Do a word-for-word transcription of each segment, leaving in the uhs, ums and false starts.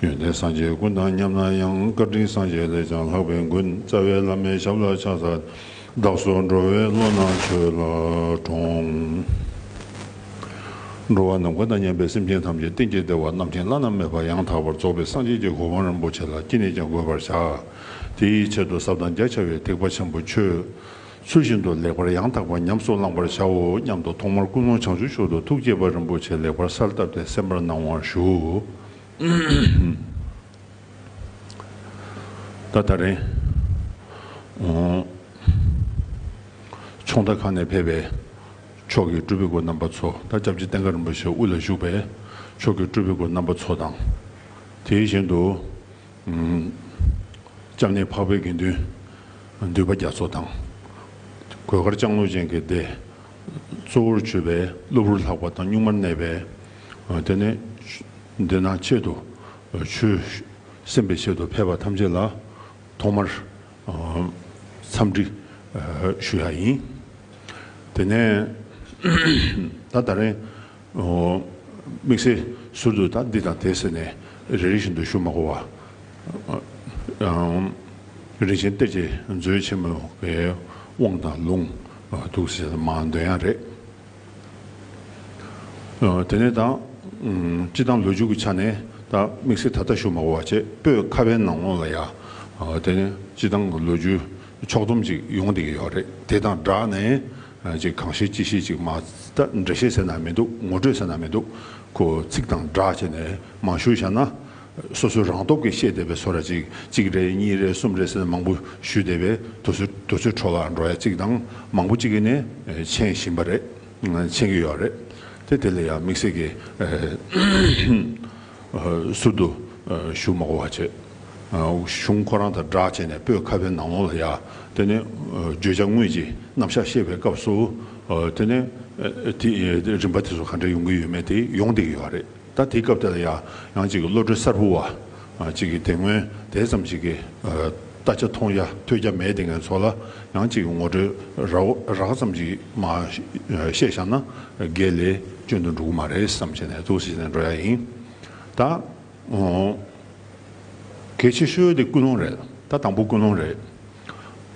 ཡོན་ཏན་སངས་རྒྱས་ཀུན་དང་མཉམ་ན་ཡང་། བཀའ་དྲིན་སངས་རྒྱས་ལས་ཀྱང་ལྷག་པའི་མགོན། རྩ་བའི་བླ་མའི་ཞབས་ལ་ཕྱག་འཚལ། བདག་སོགས་འགྲོ་བའི་བློ་སྣ་ཆོས་ལ་དྲོངས། འགྲོ་བ་ནམ་མཁའ་དང་མཉམ་པའི་སེམས་ཅན་ཐམས་ཅད་གཏན་གྱི་བདེ་བ་རྣམ་མཁྱེན་བླ་ན་མེད་པ་ཡང་དག་པར་རྫོགས་པའི་སངས་རྒྱས་ཀྱི་གོ་འཕང་རིན་པོ་ཆེ་ལ་ཅི་ནས་ཀྱང་འགོད་པར་བྱ། དེའི་ཆེད་དུ་ཟབ་དང་རྒྱ་ཆེ་བའི་ཐེག་པ་ཆེན་པོ་ཆོས་ཚུལ་བཞིན་དུ་ལེགས་པར་ཡང་དག་པར་ཉམས་སུ་བླང་བར་བྱའོ་སྙམ་དུ་ཐོག་མར་ཀུན་སློང་བྱང་ཆུབ་མཆོག་ཏུ་ཐུགས་བསྐྱེད་པ་རིན་པོ་ཆེ་ལེགས་པར་གསལ་བཏབ་སྟེ་གསན་པར་གནང་བར་ཞུ། ད་ད་རེས། ཨོ། ཆུང་མདའ་ཁ་ནས་ཕེབས་པའི་མཆོག་གི་སྤྲུལ་པའི་སྐུ་རྣམ་པ་ཚོ། ད་སྐྱབས་རྗེ་བསྟན་དགའ་རིན་པོ་ཆེ་དབུ་ལ་བཞུགས་པའི་མཆོག་གི་སྤྲུལ་པའི་སྐུ་རྣམ་པ་ཚོ་དང་། དེ་བཞིན་དུ། ཨུམ། སྐྱབས་གནས་འཕགས་པའི་དགེ་འདུན། འདུས་པ་རྒྱ་མཚོ་དང་། གོས་དཀར་ལྕང་ལོ་ཅན་གྱི་སྡེ། གཙོ་བོར་གྱུར་པའི་གློ་བུར་ལྷག་པ་དང་གཉུག་མར་གནས་པའི། ཨ། དེ་ནས་འདི་ནང་ཆེད་དུ་ཆོས་གསན་པའི་ཆེད་དུ་ཕེབས་པ་ཐམས་ཅད་ལ་ཐོག་མར། ཨ། འཚམས་འདྲི། ཨ། ཞུ་ཡ་ཡིན། དེ་ནས་ད་ད་རེས། ཨོ། དམིགས་བསལ་ཟུར་དུ་ད་འདི་དང་དེ་ཟེར་ནས་རེ་རེ་བཞིན་དུ་ཞུ་མ་དགོས་པ། ཨ། རིན་ཆེན་གཏེར་གྱི་མཛོད་ཆེན་མོ་བའི་དབང་དང་ལུང་འདུག་ཟེར་མར་འདོན་ཡ་རེད། ཨ། དེ་ནས་ད། ཨུམ། སྤྱི་བཏང་ལོ་རྒྱུས་ཀྱི་ཆ་ནས་ད་དམིགས་བསལ་ད་ལྟ་ཞུ་མ་དགོས་པ་བྱས། པོད་ཁ་པའི་ནང་ལོགས་ལ་ཡ། ཨ། དེ་ནས་སྤྱི་བཏང་གི་ལོ་རྒྱུས་ཕྱོགས་བསྡོམས་ཅིག་ཡོང་བསྡད་ཀྱི་ཡོད་རེད། དེ་དང་སྦྲགས་ནས། ཨ། ཅིག་གང་ཤེས་ཅི་ཤེས་ཅིག་མར་ད་འགྲེལ་བཤད་ཟེར་ན་མི་འདུག་ངོ་སྤྲོད་ཟེར་ན་མི་འདུག་ཁོ་ཚིག་དང་སྦྲགས་བྱས་ནས་མར་ཞུས་བཞག་ན། སོ་སོའི་རང་སྟོབས་ཀྱིས་ཤེས་བསྡད་པའི་བཟོ་འདྲ་ཅིག་གཅིག་རེད། གཉིས་རེད། གསུམ་རེད་ཟེར་ནས་མང་པོ་ཞུས་བསྡད་པས། དུས་ཚོད་དུས་ཚོད་འཕྲོ་བརླག་འགྲོ་ཡ་གཅིག་དང་། མང་པོ་གཅིག་གིས་ནས་མཁྱེན་བཞིན་པ་རེད། མཁྱེན་གྱི་ཡོད་རེད། དེ་དེ་ལ་ཡང་དམིགས་བསལ་གྱི། ཨ། ཟུར་དུ་ཞུ་མ་དགོས་པ་བྱས། གཞུང་ཁོ་རང་དང་སྦྲགས་བྱས་ནས་པོད་ཁ་པའི་ནང་ལོགས་ལ་ཡ། དེ་ནས་བརྗོད་བྱ་དངོས་ཀྱི་རྣམ་གཞག་བཤད་པའི་སྐབས་སུ། དེ་ནས་དེ་རིམ་པ་དེ་ཚོ་ག་འདྲ་ཡོང་གི་ཡོད་མེད་དེ་ཡོང་བསྡད་ཀྱི་ཡོད་རེད། ད་དེའི་སྐབས་དེ་ལ་ཡ་ཡང་ཅིག་གི་བློ་གྲོས་གསར་པ་བ་ཅིག་གིས་དེ་སྔོན་དེ་ཙམ་ཅིག་གི་ལྟ་ཆ་མཐོང་ཡ་ཐོས་རྒྱ་མེད་དེ་ངན་ཚོ་ལ་ཡང་ཅིག་གི་ངོ་སྤྲོད་རགས་རགས་ཙམ་ཅིག་མར་བཤད་བཞག་ན་དགེ་ལས་སྐྱོན་དུ་འགྲོ་གི་མ་རེད་བསམ་བྱས་ནས་ཐུགས་སུ་ཆེ་ནས་འགྲོ་ཡ་ཡིན། ད། ཨོ། གལ་ཆེ་ཤོས་དེ་ཀུན་སློང་རེད། ད་དང་པོ་ཀུན་སློང་རེད།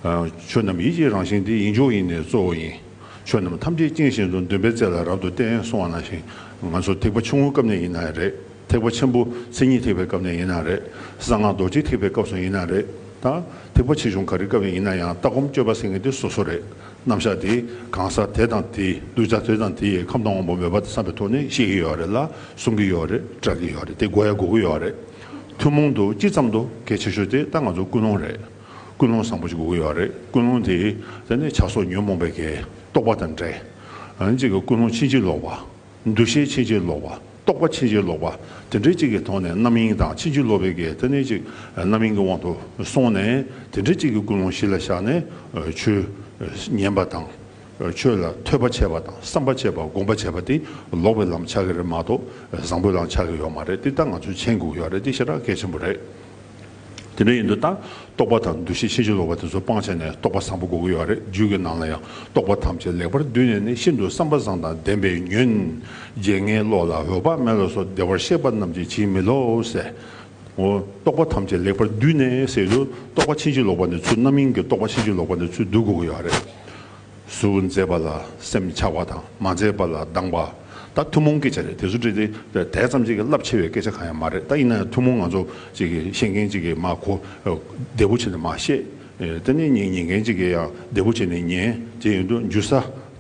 ཨ། ཆོས་རྣམས་ཡིད་ཀྱི་རང་བཞིན་ཏེ། ཡིད་འཇུག་ཡེ་ནས་གཙོ་བོ་ཡིན། ཆོས་རྣམས་ཐམས་ཅད་རྐྱེན་བཞིན་དུ། འདུན་པའི་རྩེ་ལ་རབ་ཏུ་བརྟེན། གསུངས་པ་ནང་བཞིན་ང་ཚོ་ཐེག་པ་ཆུང་ངུའི་སྐབས་ནས་ཡིན་ན་རེད། ཐེག་པ་ཆེན་པོ་མཚན་ཉིད་ཐེག་པའི་སྐབས་ནས་ཡིན་ན་རེད། གསང་སྔགས་རྡོ་རྗེ་ཐེག་པའི་སྐབས་སུ་ཡིན་ན་རེད། ད་ཐེག་པ་ཆེ་ཆུང་ག་རེ་སྐབས་ནས་ཡིན་ན་ཡང་ལྟ་སྒོམ་སྤྱོད་པ་ཟེར་མཁན་དེ་སོ་སོ་རེད། རྣམ་གཞག་དེ་གང་ཟག་དེ་དང་དེའི་གདུལ་བྱ་དེ་དང་དེ་ཡི་ཁམས་དང་དབང་པོ་མོས་པ་དང་འཚམས་པའི་ཐོག་ནས་བཤད་ཀྱི་ཡོད་རེད་ལ། གསུང་གི་ཡོད་རེད། བཀྲལ་གྱི་ཡོད་རེད། དེ་དགོས་ཡ་དགོས་ཀྱི་ཡོད་རེད། ཐུན་མོང་དུ་སྤྱི་ཙམ་དུ་གལ་ཆེ་ཤོས་དེ་ད་ང་ཚོ་ཀུན་སློང་རེད། ཀུན་སློང་བཟང་པོ་ཞིག་དགོས་ཀྱི་ཡོད་རེད། ཀུན་སློང་དེ་དེ་ནས་བྱ་སོགས་ཉོན་མོངས་པའི་གི་རྟོག་པ་དང་བྲལ། ཨ་ནི་གཅིག་གི་ཀུན་སློང་ཕྱིན་ཅི་ལོག་པ། འདུ་ཤེས་ཕྱིན་ཅི་ལོག་པ། རྟོག་པ་ཕྱིན་ཅི་ལོག་པ། དེ་འདྲའི་གཅིག་གི་ཐོག་ནས་རྣམ་གཡེང་དང་ཕྱིན་ཅི་ལོག་པའི་གི་དེ་ནས་གཅིག་རྣམ་གཡེང་གི་དབང་དུ་སོང་ནས་དེ་འདྲའི་གཅིག་གི་ཀུན་སློང་གཞི་ལ་བཞག་ནས་ཆོས་ཉན་པ་དང་། ཆོས་ལ་ཐོས་པ་བྱས་པ་དང་བསམ་པ་བྱས་པ་སྒོམ་པ་བྱས་པ་དེ་ལོག་པའི་ལམ་ཆགས་ཀྱི་རེད་མ་གཏོགས་བཟང་པོའི་ལམ་ཆགས་ཀྱི་ཡོད་མ་རེད། དེ་ལྟར་ང་ཚོས་མཁྱེན་དགོས་ཡོད་རེད། དེ་ཞེ་དྲག་གལ་ཆེན་པོ་རེད། དེ་འདྲ་ཡིན་དུས་ད་རྟོག་པ་དང་འདུ་ཤེས་ཕྱིན་ཅི་ལོག་པ་དེ་ཚོ་སྤང་བྱས་ནས་རྟོག་པ་བཟང་པོ་དགོས་ཀྱི་ཡོད་རེད། རྒྱུད་ཀྱི་ནང་ལ་ཡང་རྟོག་པ་ཐམས་ཅད་ལེགས་པར་བསྡུས་ནས་ནི། ཤིན་ཏུ་བསམ་པ་བཟང་དང་ལྡན་པས་ཉོན། བརྗེད་ངས་བློ་ལ་འོད་དཔག་མེད་ལ་སོགས། བདེ་བར་གཤེགས་པ་རྣམས་ཀྱིས་ཇི་མི་སློབ་ཟེར། འོ། རྟོག་པ་ཐམས་ཅད་ལེགས་པར་བསྡུས་ནས་ཟེར་དུས་རྟོག་པ་ཕྱིན་ཅི་ལོག་པ་ནས་ཚུར་རྣམ་གཡེང་གི་རྟོག་པ་ཕྱིན་ཅི་ལོག་པ་ནས་ཚུར་བསྡུ་དགོས་ཀྱི་ཡོད་རེད། གཟུགས་མཛེས་པ་ལ་སེམས་ཆགས་པ་དང་། མ་མཛེས་པ་ལ་སྡང་བ། ད་ཐུན་མོང་སྐད་ཆ་རེད། དེ་ཚོ་འདྲ་དེ་དེ་ཙམ་ཅིག་གི་རླབས་ཆེ་བའི་སྐད་ཆ་གང་ཡང་མ་རེད། ད་ཡིན་ན་ཡང་ཐུན་མོང་ང་ཚོ་ཅིག་གི་ཤེས་མཁན་ཅིག་གིས་མར་གོ། བདེ་པོ་བྱས་ནས་མར་བཤད། དེ་ནས་ཉན་ཉན་མཁན་ཅིག་གིས་ཡང་བདེ་པོ་བྱས་ནས་ཉན། དེ་ཡིན་དུས་འཇུ་ས་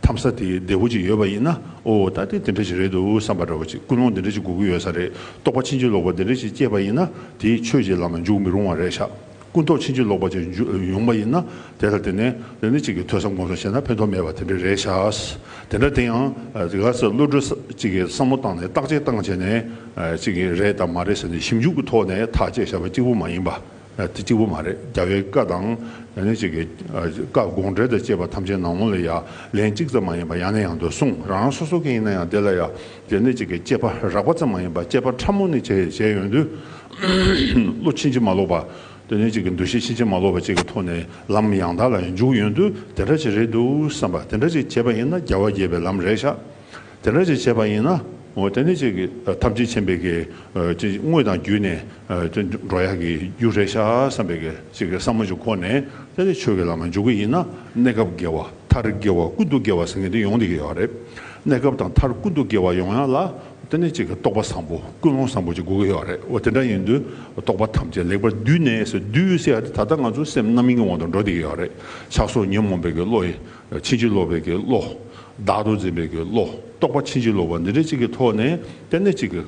འཐམ་ས་དེ་བདེ་པོ་ཅིག་ཡོད་པ་ཡིན་ན། ཨོ། ད་དེ་དེ་འདྲ་ཞིག་རེད་འདུག་བསམ་པ་འདྲ་བོ་ཅིག་ཀུན་སློང་དེ་འདྲ་ཞིག་དགོས་ཀྱི་ཡོད་ས་རེད། རྟོག་པ་ཕྱིན་ཅི་ལོག་པ་དེ་འདྲ་ཞིག་སྐྱེས་པ་ཡིན་ན་དེ་ཆོས་ཀྱི་ལམ་ལ་འཇུག་མི་རུང་བ་རེད་ཤག་ཀུན་རྟོག་ཕྱིན་ཅི་ལོག་པ་ཅིག་འཇུ་ཡོང་བ་ཡིན་ན། དེ་ལ་དེ་ནས་དེ་ནས་ཅིག་གིས་ཐོས་བསམ་སྒོམ་གསུམ་བྱས་ན་ཕན་ཐོགས་མེད་པ་དེ་འདྲ་རེད་ཤག་དེ་འདྲ་དེ་ཡང་དེ་ག་ཚོད་བློ་གྲོས་ཅིག་གིས་བསམ་བློ་བཏང་ནས་བརྟག་དཔྱད་བཏང་བྱས་ནས་ཅིག་གིས་རེད་དང་མ་རེད་ཟེར་ནས་ཞིབ་འཇུག་གི་ཐོག་ནས་ཐག་བཅད་བཞག་པ་གཅིག་པུ་མ་ཡིན་པ། དེ་གཅིག་པུ་མ་རེད། རྒྱལ་བའི་བཀའ་དང་། ཡང་ན་ཅིག་གི་བཀའ་དགོངས་འགྲེལ་དང་བཅས་པ་ཐམས་ཅད་ནང་ལོགས་ལ་ཡང་ལན་གཅིག་ཙམ་མ་ཡིན་པ་ཡང་ནས་ཡང་དུ་གསུངས། རང་རང་སོ་སོ་གི་ཡིན་ན་ཡང་དེ་ལ་ཡང་དེ་ནས་ཅིག་གི་དཔྱད་པ་རགས་པ་ཙམ་མ་ཡིན་པ་དཔྱད་པ་ཕྲ་མོ་ནས་བྱས་བྱས་ཡོང་དུས། བློ་ཕྱིན་ཅི་མ་ལོག་པ། དེ་ནས་ཅིག་གི་འདུ་ཤེས་ཕྱིན་ཅི་མ་ལོག་པ་ཅིག་གི་ཐོག་ནས་ལམ་ཡང་དག་ལ་ཡང་འཇུག་ཡོང་དུས་དེ་འདྲ་ཅིག་རེད་འདུག་བསམ་པ་དེ་འདྲ་ཅིག་བྱས་པ་ཡིན་ན་རྒྱལ་བ་དགྱེས་པའི་ལམ་རེད་ཤག་དེ་འདྲ་ཅིག་བྱས་པ་ཡིན་ན། འོ་དེ་ནས་ཅིག་གི་ཐམས་ཅད་མཁྱེན་པའི་གི་ཅིག་དངོས་དང་བརྒྱུད་ནས་དེ་འགྲོ་ཡག་གི་རྒྱུ་རེད་ཤག་བསམ་པའི་གི་ཅིག་གི་བསམ་བློ་ཅིག་འཁོར་ནས། དེ་ནས་ཆོས་ཀྱི་ལམ་ལ་འཇུག་གི་ཡིན་ན། གནས་སྐབས་དགེ་བ། མཐར་དགེ་བ་ཀུན་ཏུ་དགེ་བ་ཟེར་མཁན་དེ་ཡོང་བསྡད་ཀྱི་ཡོད་རེད། གནས་སྐབས་དང་མཐར་ཀུན་ཏུ་དགེ་བ་ཡོང་ཡག་ལ། དེ་ནས་ཅིག་གི་རྟོགས་པ་བཟང་པོ། ཀུན་སློང་བཟང་པོ་ཅིག་དགོས་ཀྱི་ཡོད་རེད། འོ་དེ་འདྲ་ཡིན་དུས་རྟོགས་པ་ཐམས་ཅད་ལེགས་པར་བསྡུས་ནས་ཟེར། བསྡུས་ཟེར་ཡག་དེ་ད་ལྟ་ང་ཚོ་སེམས་རྣམ་གཡེང་གི་དབང་དུ་འགྲོ་བསྡད་ཀྱི་ཡོད་རེད། ཆགས་སོགས་ཉོན་མོངས་པའི་གི་བློ་ཡི། ཕྱིན་ཅི་ལོག་པའི་གི་བློ། བདག་ཏུ་འཛིན་པའི་གི་བློ། རྟོག་པ་ཕྱིན་ཅི་ལོག་པ་འདི་འདྲ་ཅིག་གི་ཐོག་ནས། དེ་ནས་ཅིག་གི་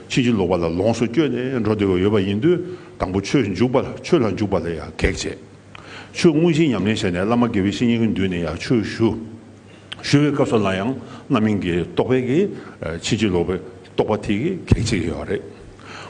ཕྱིན་ཅི་ལོག་པ་ལ་ལོངས་སུ་སྤྱོད་ནས་འགྲོ་བསྡད་ཀྱི་ཡོད་པ་ཡིན་དུས། དང་པོ་ཆོས་འཇུག་པ་ལ། ཆོས་ལ་འཇུག་པ་ལ་ཡང་གེགས་བྱེད། ཆོས་དངོས་གཞི་ཉམས་ལེན་བྱས་ནས་བླ་མ་དགེ་བའི་བཤེས་གཉེན་གྱི་མདུན་ནས་ཡང་ཆོས་ཞུ། ཞུ་བའི་སྐབས་སུ་ལ་ཡང་རྣམ་གཡེང་གི་རྟོག་པའི་གི་ཕྱིན་ཅི་ལོག་པའི་རྟོག་པ་དེ་གིས་གེགས་བྱེད་ཀྱི་ཡོད་རེད།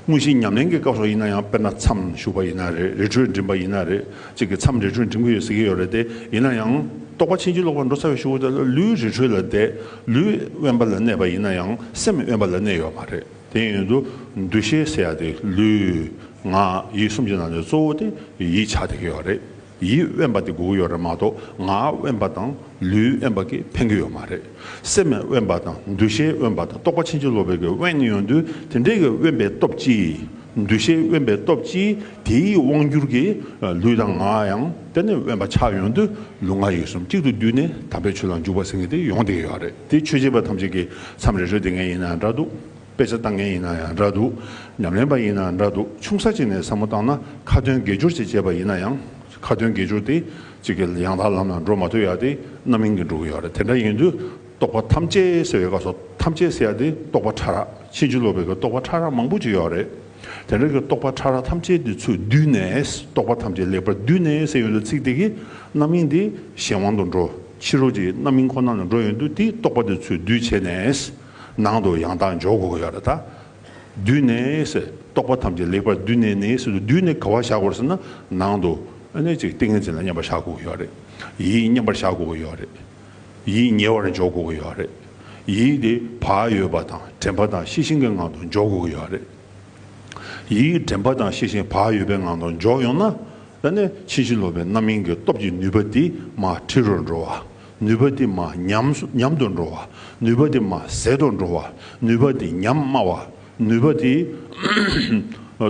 དངོས་གཞི་ཉམས་ལེན་གྱི་སྐབས་སུ་ཡིན་ན་ཡང་། དཔེར་ན་མཚམས་ཞུགས་པ་ཡིན་ན་རེད། རི་ཁྲོད་འགྲིམ་པ་ཡིན་ན་རེད། གཅིག་གི་མཚམས་རི་ཁྲོད་འགྲིམ་གྱི་ཡོད་ཟེར་གྱི་ཡོད་རེད་དེ། ཡིན་ན་ཡང་རྟོགས་པ་ཕྱིན་ཅི་ལོག་པར་འགྲོ་ཚར་བའི་གཞུག་གུ་དེ་ལ་ལུས་རི་ཁྲོད་ལ་བསྡད། ལུས་དབེན་པ་ལ་གནས་པ་ཡིན་ན་ཡང་སེམས་དབེན་པ་ལ་གནས་ཡོད་མ་རེད། དེ་ཡིན་དུས་འདུ་ཤེས་ཟེར་ཡ་དེ་ལུས་ངག་ཡིད་གསུམ་གྱི་ནང་ནས་གཙོ་བོ་དེ་ཡིད་ཆགས་བསྡད་ཀྱི་ཡོད་རེད། ཡིད་དབེན་པ་དེ་དགོས་ཀྱི་ཡོད་རེད་མ་གཏོགས། ངག་དབེན་པ་དང་ལུས་དབེན་པ་གིས་ཕན་གྱི་ཡོད་མ་རེད། སེམས་དབེན་པ་དང་འདུ་ཤེས་དབེན་པ་དང་རྟོགས་པ་ཕྱིན་ཅི་ལོག་པའི་གི་དབེན་ཡོང་དུས། དེ་འདྲའི་གི་དབེན་པའི་སྟོབས་ཀྱིས། འདུ་ཤེས་དབེན་པའི་སྟོབས་ཀྱིས། དེའི་དབང་གྱུར་གྱིས་ལུས་དང་ངག་ཡང་དེ་ནས་དབེན་པ་ཆགས་ཡོང་དུས། ལུས་ངག་ཡིད་གསུམ་གཅིག་ཏུ་བསྡུས་ནས་དམ་པའི་ཆོས་ལ་འཇུག་པ་ཟེར་མཁན་དེ་ཡོང་བསྡད་ཀྱི་ཡོད་རེད། དེ་ཆོས་བྱེད་པ་ཐམས་ཅད་ཀྱིས་མཚམས་རེ་རེ་བསྡད་མཁན་ཡིན་ན་འདྲ་འདུག་དཔེ་ཆ་ལྟ་མཁན་ཡིན་ན་ཡང་འདྲ་འདུག་ཉམས་ལེན་པ་ཡིན་ན་འདྲ་འདུག་ཆུང་ས་ཅིག་ནས་བསམ་བློ་བཏང་ན། ཁ་ཏོན་དགེ་སྦྱོར་ཅིག་བྱས་པ་ཡིན་ན་ཡང་། ཁ་ཏོན་དགེ་སྦྱོར་དེ་གཅིག་གི་ཡང་དག་ལམ་ལ་འགྲོ་མ་ཐུབ་ཡ་དེ་རྣམ་གཡེང་གིས་འགྲོ་གི་ཡོད་རེད། དེ་འདྲ་ཡིན་དུས་རྟོགས་པ་ཐམས་ཅད་ཟེར་བའི་སྐབས་སུ། ཐམས་ཅད་ཟེར་ཡ་དེ་རྟོགས་པ་ཕྲ་རགས། ཕྱིན་ཅི་ལོག་པའི་གི་རྟོགས་པ་ཕྲ་རགས་མང་པོ་ཅིག་ཡོད་རེད། དེ་འདྲ་གི་རྟོགས་པ་ཕྲ་རགས་ཐམས་ཅད་དེ་ཚུར་བསྡུས་ནས། རྟོགས་པ་ཐམས་ཅད་ལེགས་པར་བསྡུས་ནས་ཟེར་ཡོང་དུས། ཚིག་དེ་གིས་རྣམ་གཡེང་དེ་གཞན་དབང་དུ་འགྲོ། ཕྱི་རོལ་གྱི་རྣམ་གཡེང་ཁོ་ན་ལ་འགྲོ་ཡོང་དུས། དེ་རྟོགས་པ་དེ་ཚུར་བསྡུས་བྱས་ནས། ནང་དུ་ཡང་དག་འཇོག་དགོས་ཀྱི་ཡོད་རེད་ད། བསྡུས་ནས་ཟེར། རྟོགས་པ་ཐམས་ཅད་ལེགས་པར་བསྡུས་ནས་ནས་ཟེར་དུས། བསྡུས་ནས་ག་པར་བཞག་དགོས་རེད་ཟེར་ན། ནང་དུ་ཨ་ནི་ཅིག་ཏིང་ངེ་འཛིན་ལ་མཉམ་པར་བཞག་དགོས་ཀྱི་ཡོད་རེད། ཡིད་མཉམ་པར་བཞག་དགོས་ཀྱི་ཡོད་རེད། ཡིད་ཉེ་བར་འཇོག་དགོས་ཀྱི་ཡོད་རེད། ཡིད་དེ་བག་ཡོད་པ་དང་དྲན་པ་དང་ཤེས་བཞིན་གྱི་ངང་དུ་འཇོག་དགོས་ཀྱི་ཡོད་རེད། ཡིད་དྲན་པ་དང་ཤེས་བཞིན་བག་ཡོད་པའི་ངང་དུ་འཇོག་ཡོང་ན། ད་ནི་ཕྱིན་ཅི་ལོག་པའི་རྣམ་གཡེང་གི་སྟོབས་ཀྱི་ནུས་པ་དེ་མར་ཁྲི་རུ་འགྲོ་བ། ནུས་པ་དེ་མར་ཉམས་སུ་ཉམས་དུ་འགྲོ་བ། ནུས་པ་དེ་མར་ཟད་དུ་འགྲོ་བ། ནུས་པ་དེ་ཉམས་དམའ་བ། ནུས་པ་དེ་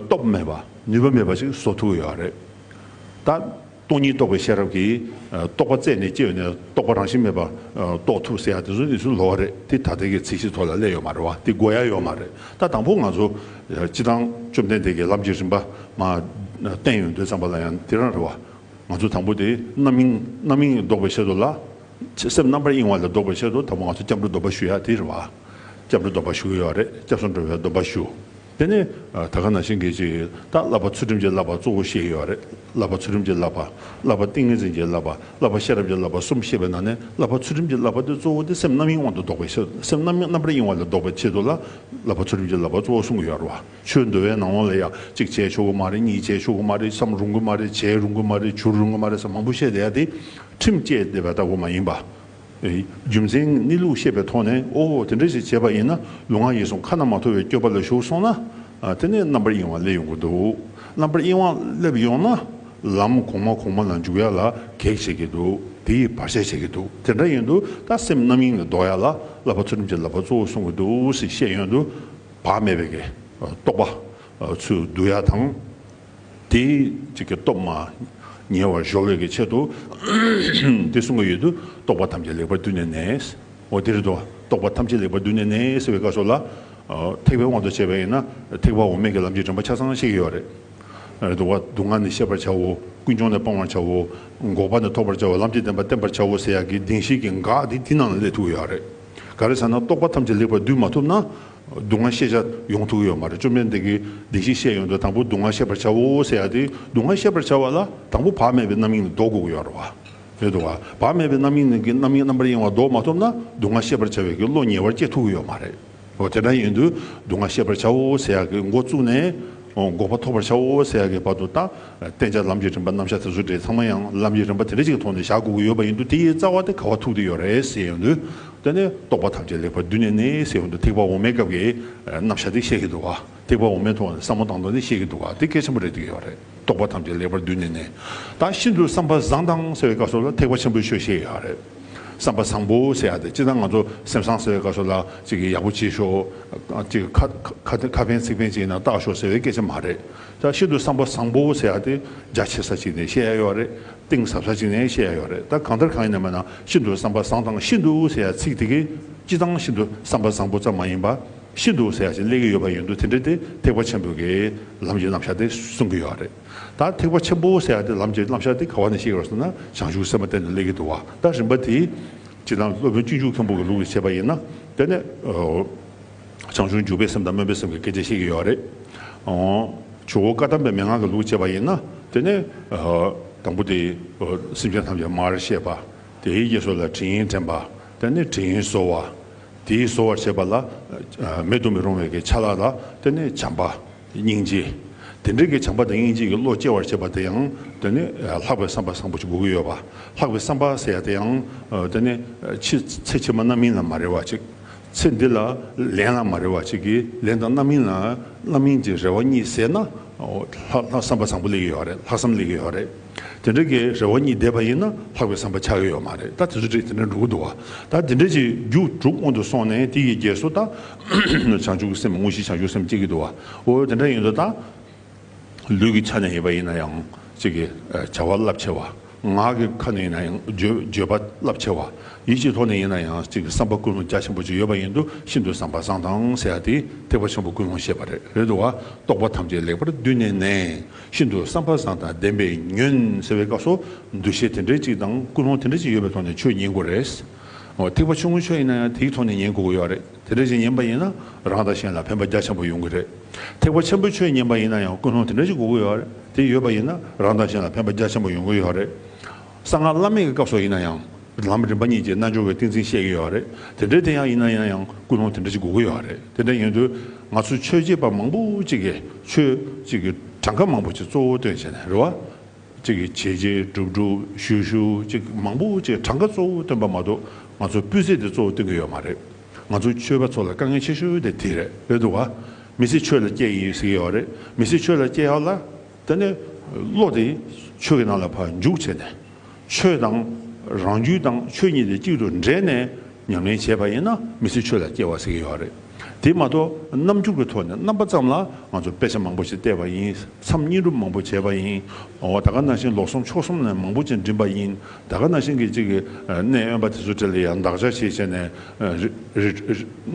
སྟོབས་མེད་པ། ནུས་པ་མེད་པ་ཞིག་བཟོ་ཐུབ་ཀྱི་ཡོད་རེད། ད་སྟོང་ཉིད་རྟོགས་པའི་ཤེས་རབ་ཀྱིས་རྟོགས་པ་རྩད་ནས་བཅད་ནས་རྟོགས་པ་རང་བཞིན་མེད་པ་རྟོགས་ཐུབ་ཟེར་ཡ་དེ་ཚོ་ནི་ཚུར་ལོག་རེད། དེ་ད་ལྟའི་གི་ཚད་གཞི་ཐོག་ལ་སླེབས་ཡོད་མ་རེད་བ། དེ་དགོས་ཡ་ཡོད་མ་རེད། ད་དང་པོ་ང་ཚོ་སྤྱིར་བཏང་བཅོམ་ལྡན་འདས་ཀྱི་ལམ་གྱི་རིམ་པ་མར་བསྟན་ཡོང་དུས་ཙམ་པ་ལ་ཡང་དེ་རང་རེད་བ། ང་ཚོ་དང་པོ་དེ་རྣམ་གཡེང་རྣམ་གཡེང་ལྡོག་པའི་ཆེད་དུ་ལ། སེམས་རྣམ་པར་གཡེང་བ་ལས་ལྡོག་པའི་ཆེད་དུ་དང་པོ་ང་ཚོ་སྐྱབས་འགྲོ་སྡོམ་པ་ཞུ་ཡ་དེ་རེད་བ། སྐྱབས་འགྲོ་སྡོམ་པ་ཞུ་གི་ཡོད་རེད། སྐྱབས་སུ་འགྲོ་བའི་སྡོམ་པ་ཞུ། དེ་ནས་ད་ག་ནང་བཞིན་གྱི་ཅིག་ད་བསླབ་པ་ཚུལ་ཁྲིམས་ཀྱི་བསླབ་པ་གཙོ་བོ་བཤད་ཀྱི་ཡོད་རེད། བསླབ་པ་ཚུལ་ཁྲིམས་ཀྱི་བསླབ་པ། བསླབ་པ་ཏིང་ངེ་འཛིན་གྱི་བསླབ་པ། བསླབ་པ་ཤེས་རབ་ཀྱི་བསླབ་པ་གསུམ་བཤད་པའི་ནང་ནས། བསླབ་པ་ཚུལ་ཁྲིམས་ཀྱི་བསླབ་པ་དེ་གཙོ་བོ་དེ་སེམས་རྣམ་གཡེང་དབང་དུ་ལྡོག་པའི་ཆེད། སེམས་རྣམ་རྣམ་པར་གཡེང་བ་ལས་ལྡོག་པའི་ཆེད་དུ་ལ་བསླབ་པ་ཚུལ་ཁྲིམས་ཀྱི་བསླབ་པ་གཙོ་བོ་གསུང་གི་ཡོད་རེད་བ། ཆོས་འདུལ་བའི་ནང་ལོགས་ལ་ཡང་གཅིག་བྱས་ཆོག་གི་མ་རེད། གཉིས་བྱས་ཆོག་གི་མ་རེད། བསམ་རུང་གི་མ་རེད། བྱས་རུང་གི་མ་རེད། བྱུར་རུང་གི་མ་རེད་ཟེར་མང་པོ་བཤད་བསྡད་ཡ་དེ་ཁྲིམས་བཅད་བསྡད་པ་ལྟ་བུ་མ་ཡིན་པ། རྒྱུ་མཚན་གནས་ལུགས་ཤེས་པའི་ཐོག་ནས། ཨོ་དེ་འདྲ་ཞིག་བྱས་པ་ཡིན་ན། ལུས་ངག་ཡིད་གསུམ་ཁ་ན་མ་ཐོ་བའི་སྤྱོད་པ་ལ་ཞུགས་སོང་ན། ཨ་དེ་ནས་རྣམ་པར་གཡེང་བ་སླེབས་ཡོང་གི་འདུག་རྣམ་པར་གཡེང་བ་སླེབས་ཡོང་ན་ལམ་གོང་མ་གོང་མ་ལ་འཇུག་ཡ་ལ་གེགས་བྱེད་ཀྱི་འདུག་དེ་ཡིས་བར་ཆད་བྱེད་ཀྱི་འདུག་དེ་འདྲ་ཡིན་དུས་ད་སེམས་རྣམ་གཡེང་ལས་ལྡོག་ཡ་ལ་བསླབ་པ་ཚུལ་ཁྲིམས་ཀྱི་བསླབ་པ་གཙོ་བོ་གསུང་གི་འདུག་ཟེར་བཤད་ཡོང་དུས། བག་མེད་པའི་གི་རྟོགས་པ་ཚུར་བསྡུ་ཡ་དང་། དེའི་གཅིག་གི་སྟོབས་མར་ཉེ་བར་གཞོལ་བའི་གི་ཆེད་དུ་དེ་གསུང་གི་ཡོད་དུས། རྟོགས་པ་ཐམས་ཅད་ལེགས་པར་བསྡུས་ནས་ནས། འོ་དེ་རེད་དོ། རྟོགས་པ་ཐམས་ཅད་ལེགས་པར་བསྡུས་ནས་ནས་ཟེར་བའི་སྐབས་སུ་ལ། ཨ་ཐེག་པའི་དབང་དུ་བྱས་པ་ཡིན་ན། ཐེག་པ་འོག་མའི་གི་ལམ་གྱི་རིམ་པ་ཆ་ཚང་བཤད་ཀྱི་ཡོད་རེད། རེད་དོ། སྡུག་བསྔལ་ནི་ཤེས་པར་བྱའོ། ཀུན་འབྱུང་ནི་སྤང་བར་བྱའོ། འགོག་པ་ནི་ཐོབ་པར་བྱའོ། ལམ་གྱི་བདེན་པ་བསྟེན་པར་བྱའོ་ཟེར་ཡག་གི་བདེན་བཞིའི་གི་འགག་དེ་དེ་ནང་ལ་སླེབས་ཐུབ་ཀྱི་ཡོད་རེད། ག་རེ་ཟེར་ན། རྟོགས་པ་ཐམས་ཅད་ལེགས་པར་བསྡུས་མ་ཐུབ་ན། སྡུག་བསྔལ་ཤེས་བྱ་ཡོང་ཐུབ་ཀྱི་ཡོད་མ་རེད། བཅོམ་ལྡན་འདས་ཀྱིས་བདེན་བཞི་བཤད་ཡོང་དུས། དང་པོ་སྡུག་བསྔལ་ཤེས་པར་བྱའོ་ཟེར་ཡ་དེ། སྡུག་བསྔལ་ཤེས་པར་བྱ་བ་ལ་དང་པོ་བག་མེད་པའི་རྣམ་གཡེང་ལས་ལྡོག་དགོས་ཀྱི་ཡོད་རེད་བ། རེད་འདུག་བ། བག་མེད་པའི་རྣམ་གཡེང་གི་རྣམ་གཡེང་རྣམ་པར་གཡེང་བ་ལྡོག་མ་ཐུབ་ན། སྡུག་བསྔལ་ཤེས་པར་བྱ་བའི་གི་བློ་ཉེ་བར་སྐྱེ་ཐུབ་ཀྱི་ཡོད་མ་རེད། འོ་དེ་འདྲ་ཡིན་དུས། སྡུག་བསྔལ་ཤེས་པར་བྱའོ་ཟེར་ཡག་གི་འགོ་བཙུགས་ནས། འོ་འགོག་པ་ཐོབ་པར་བྱའོ་ཟེར་ཡག་གི་བར་དུ་ད། བསྟེན་བྱ་ལམ་གྱི་རིམ་པ་རྣམ་གཞག་དེ་ཚོ་འདྲ་ཚང་མ་ཡང་ལམ་གྱི་རིམ་པ་དེ་འདྲ་ཅིག་གི་ཐོག་ནས་བཞག་དགོས་ཀྱི་ཡོད་པ་ཡིན་དུས། དེ་ཡི་རྩ་བ་དེ་ག་པར་ཐུག་བསྡད་ཡོད་རེད་ཟེར་ཡོང་དུས། དེ་ནས་རྟོགས་པ་ཐམས་ཅད་ལེགས་པར་བསྡུས་ནས་ནས་ཟེར་ཡོང་དུས། ཐེག་པ་འོག་མའི་སྐབས་ཀྱི་རྣམ་གཞག་དེ་བཤད་ཀྱི་འདུག་བ། ཐེག་པ་འོག་མའི་ཐོག་ནས་བསམ་བློ་བཏང་སྟངས་དེ་བཤད་ཀྱི་འདུག་བ། དེ་གལ་ཆེན་པོ་རེད་བསྡད་ཀྱི་ཡོད་རེད། རྟོགས་པ་ཐམས་ཅད་ལེགས་པར་བསྡུས་ནས་ནས། ད་ཤིན་ཏུ་བསམ་པ་བཟང་དང་ཟེར་བའི་སྐབས་སུ་ལ་ཐེག་པ་ཆེན་པོའི་ཆོས་བཤད་ཡོད་རེད། བསམ་པ་བཟང་པོ་ཟེར་ཡ་དེ་སྤྱིར་བཏང་ང་ཚོ་སེམས་བཟང་ཟེར་བའི་སྐབས་སུ་ལ་ཅིག་གི་ཡག་པོ་བྱེད་ཤོག་ཅིག་ཁ་ཁ་ཁ་ཁ་ཕན་ཚིག་ཕན་ཅིག་ཡིན་ན་བཏགས་ཤོག་ཟེར་བའི་སྐད་ཆ་མ་རེད། ད་ཤིན་ཏུ་བསམ་པ་བཟང་པོ་ཟེར་ཡ་དེ་རྒྱ་ཆེ་ས་ཅིག་ནས་བཤད་ཡ་ཡོད་རེད། གཏིང་ཟབ་ས་ཅིག་ནས་བཤད་ཡ་ཡོད་རེད། ད་གང་ལྟར་གང་ཡིན་ན་མིན་ན་ཤིན་ཏུ་བསམ་པ་བཟང་དང་ཤིན་ཏུ་ཟེར་ཡ་ཚིག་དེ་གིས་སྤྱིར་བཏང་ཤིན་ཏུ་བསམ་པ་བཟང་པོ་ཙམ་མ་ཡིན་པ། ཤིན་ཏུ་ཟེར་ཡ་ཅིག་སླེབས་ཀྱི་ཡོད་པ་ཡིན་དུས་དེ་འདྲ་དེ་ཐེག་པ་ཆེན་པོའི་གི་ལམ་གྱི་རྣམ་གཞག་དེ་གསུང་གི་ཡོད་རེད། ད་ཐེག་པ་ཆེན་པོ་ཟེར་ཡ་དེ་ལམ་གྱི་རྣམ་གཞག་དེ་ག་བ་ནས་ཤེས་ཀྱི་ཡོད་ཟེར་ན་བྱང་ཆུབ་སེམས་དཔའ་སྟེང་ནས་སླེབས་ཀྱི་འདུག་བ། ད་རིམ་པ་དེ་སྤྱིར་བཏང་སློབ་དཔོན་སྤྱོད་འཇུག་མཁན་པོ་གི་ལུགས་ལ་བྱས་པ་ཡིན་ན་དེ་ནས་བྱང་ཆུབ་འཇུག་པའི་སེམས་དང་སྨོན་པའི་སེམས་ཀྱི་སྐད་ཆ་བཤད་ཀྱི་ཡོད་རེད། ཇོ་བོ་བཀའ་གདམས་པའི་མན་ངག་གི་ལུགས་བྱས་པ་ཡིན་ན་དེ་ནས་དང་པོ་དེ་སེམས་ཅན་ཐམས་ཅད་མར་གཤེགས་པ། དེའི་རྗེས་སུ་ལ་དྲིན་ཡིན་དྲན་པ། དེ་ནས་དྲིན་གཟོ་བ། དེའི་གཟོ་བར་བྱེད་པ་ལ་མེ་དུ་མི་རུང་བའི་གི་ཆ་ལག་ལ་དེ་ནས་བྱམས་པ། སྙིང་རྗེ། དེ་འདྲའི་གི་བྱམས་པ་དང་སྙིང་རྗེ་གི་བློ་སྐྱེ་བར་བྱེད་པ་དེ་ཡང་དེ་ནི་ལྷག་པའི་བསམ་པ་བཟང་པོ་ཅིག་དགོས་ཀྱི་ཡོད་པ། ལྷག་པའི་བསམ་པ་ཟེར་ཡ་དེ་ཡང་དེ་ནི་ཕྱི་ཚེ་ཕྱི་མ་རྣམ་སྨིན་ལ་མ་རེ་བ་ཅིག་ཚེ་འདི་ལ་ལན་ལ་མ་རེ་བ་ཅིག་གིས་ལན་དང་རྣམ་སྨིན་ལ་རྣམ་སྨིན་གྱི་རེ་བ་གཉིས་ཟད་ན་ལྷག་ལྷག་བསམ་པ་བཟང་པོ་སླེབས་ཀྱི་ཡོད་རེད། ལྷག་བསམ་སླེབས་ཀྱི་ཡོད་རེད། དེ་འདྲ་གི་རེ་བ་གཉིས་འདས་པ་ཡིན་ན་ལྷག་པའི་བསམ་པ་ཆགས་ཀྱི་ཡོད་མ་རེད། ད་དེ་ཚོ་འདྲ་དེ་འདྲ་འགྲོ་གི་འདུག་བ། ད་དེ་འདྲ་ཅིག་རྒྱུ་དྲུག་སྔོན་དུ་སོང་ནས་དེ་ཡི་རྗེས་སུ་ད་བྱང་ཆུབ་ཀྱི་སེམས་དངོས་གཞི་བྱང་ཆུབ་སེམས་སྐྱེ་གི་འདུག་བ། འོ་དེ་འདྲ་ཡིན་དུས་ད་ལུས་ཀྱི་ཆ་ནས་ཡིན་པ་ཡིན་ན་ཡང་ཅིག་གི་བྱ་བ་རླབས་ཆེ་བ། ངག་གི་ཁ་ནས་ཡིན་ན་ཡང་བརྗོད་བརྗོད་པ་རླབས་ཆེ་བ། ཡིད་ཀྱི་ཐོག་ནས་ཡིན་ན་ཡང་ཅིག་གི་བསམ་པ་ཀུན་སློང་རྒྱ་ཆེན་པོ་ཅིག་ཡོད་པ་ཡིན་དུས་ཤིན་ཏུ་བསམ་པ་བཟང་དང་ཟེར་ཡ་དེ་ཐེག་པ་ཆེན་པོ་ཀུན་སློང་བཤད་པ་རེད། རེད་འདུག་བ། རྟོག་པ་ཐམས་ཅད་ལེགས་པར་བསྡུས་ནས་ནི། ཤིན་ཏུ་བསམ་པ་བཟང་དང་ལྡན་པས་ཉོན་ཟེར་བའི་སྐབས་སུ་འདུ་ཤེས་དེ་འདྲའི་ཅིག་དང་ཀུན་སློང་དེ་འདྲ་ཅིག་ཡོད་པའི་ཐོག་ནས་ཆོས་ཉན་དགོས་རེད། འོ་ཐེག་པ་ཆུང་ངུའི་ཆོས་ཡིན་ན་ཡང་དེའི་ཐོག་ནས་ཉན་དགོས་ཀྱི་ཡོད་རེད། དེ་འདྲ་ཅིག་ཉན་པ་ཡིན་ན་རང་དང་གཞན་ལ་ཕན་པ་རྒྱ་ཆེན་པོ་ཡོང་གི་རེད། ཐེག་པ་ཆེན་པོའི་ཆོས་ཉན་པ་ཡིན་ན་ཡང་ཀུན་སློང་དེ་འདྲ་ཅིག་དགོས་ཀྱི་ཡོད་རེད། དེ་ཡོད་པ་ཡིན་ན་རང་དང་གཞན་ལ་ཕན་པ་རྒྱ་ཆེན་པོ་ཡོང་གི་ཡོད་རེད། གསང་སྔགས་བླ་མེད་ཀྱི་སྐབས་སུ་ཡིན་ན་ཡང་། ལམ་རིམ་པ་གཉིས་ཀྱི་རྣལ་འབྱོར་བའི་ཏིང་འཛིན་བཤད་ཀྱི་ཡོད་རེད། དེ་འདྲའི་དེ་ཡང་ཡིན་ན་ཡང་ཀུན་སློང་དེ་འདྲ་ཅིག་དགོས་ཀྱི་ཡོད་རེད། དེ་འདྲ་ཡིན་དུས་ང་ཚོ་ཆོས་བྱེད་པ་མང་པོ་ཅིག་གིས་ཆོས་ཅིག་གི་གྲངས་ཀ་མང་པོ་ཅིག་གཙོ་བོ་བཏོན་བྱས་ནས་རེད་བ། ཅིག་གི་བྱས་རྗེས་སྒྲུབ་སྒྲུབ་ཞུ་ཞུ་ཅིག་མང་པོ་ཅིག་གྲངས་ཀ་གཙོ་བོ་བཏོན་པ་མ་གཏོགས་ང་ཚོ་སྤུས་ཚད་དེ་གཙོ་བོ་བཏོན་གྱི་ཡོད་མ་རེད། ང་ཚོ་ཆོས་པ་ཚོ་ལ་དཀའ་ངལ་ཆེ་ཤོས་དེ་དེ་རེད། རེད་འདུག་བ། མི་ཚེ་ཆོས་ལ་སྐྱེལ་ཡིན་ཟེར་གྱི་ཡོད་རེད། མི་ཚེ་ཆོས་ལ་སྐྱེལ་ཡག་ལ། དེ་ནས་བློ་དེ་ཆོས་ཀྱི་ནང་ལ་ཕར་འཇུག་བྱས་ནས། ཆོས་དང་རང་རྒྱུད་དང་ཆོས་གཉིས་དེ་གཅིག་ཏུ་འདྲེས་ནས་ཉམས་ལེན་བྱས་པ་ཡིན་ན་མི་ཚེ་ཆོས་ལ་སྐྱེལ་བ་ཟེར་གྱི་ཡོད་རེད། དེ་མ་གཏོགས་རྣམ་འགྱུར་གྱི་ཐོག་ནས་རྣམ་པ་ཙམ་ལ་ང་ཚོ་དཔེ་ཆ་མང་པོ་ཞིག་བལྟས་པ་ཡིན། མཚམས་བསྙེན་སྒྲུབ་མང་པོ་བྱས་པ་ཡིན། འོ་ད་ག་ནང་བཞིན་ལོ་གསུམ་ཕྱོགས་གསུམ་ནས་མང་པོ་ཅིག་འགྲིམས་པ་ཡིན། ད་ག་ནང་བཞིན་གྱི་ཅིག་གི་གནས་དབེན་པ་དེ་ཚོ་གྲས་ལ་ཡང་འདག་ཆ་བྱས་བྱས་ནས་རི་རི་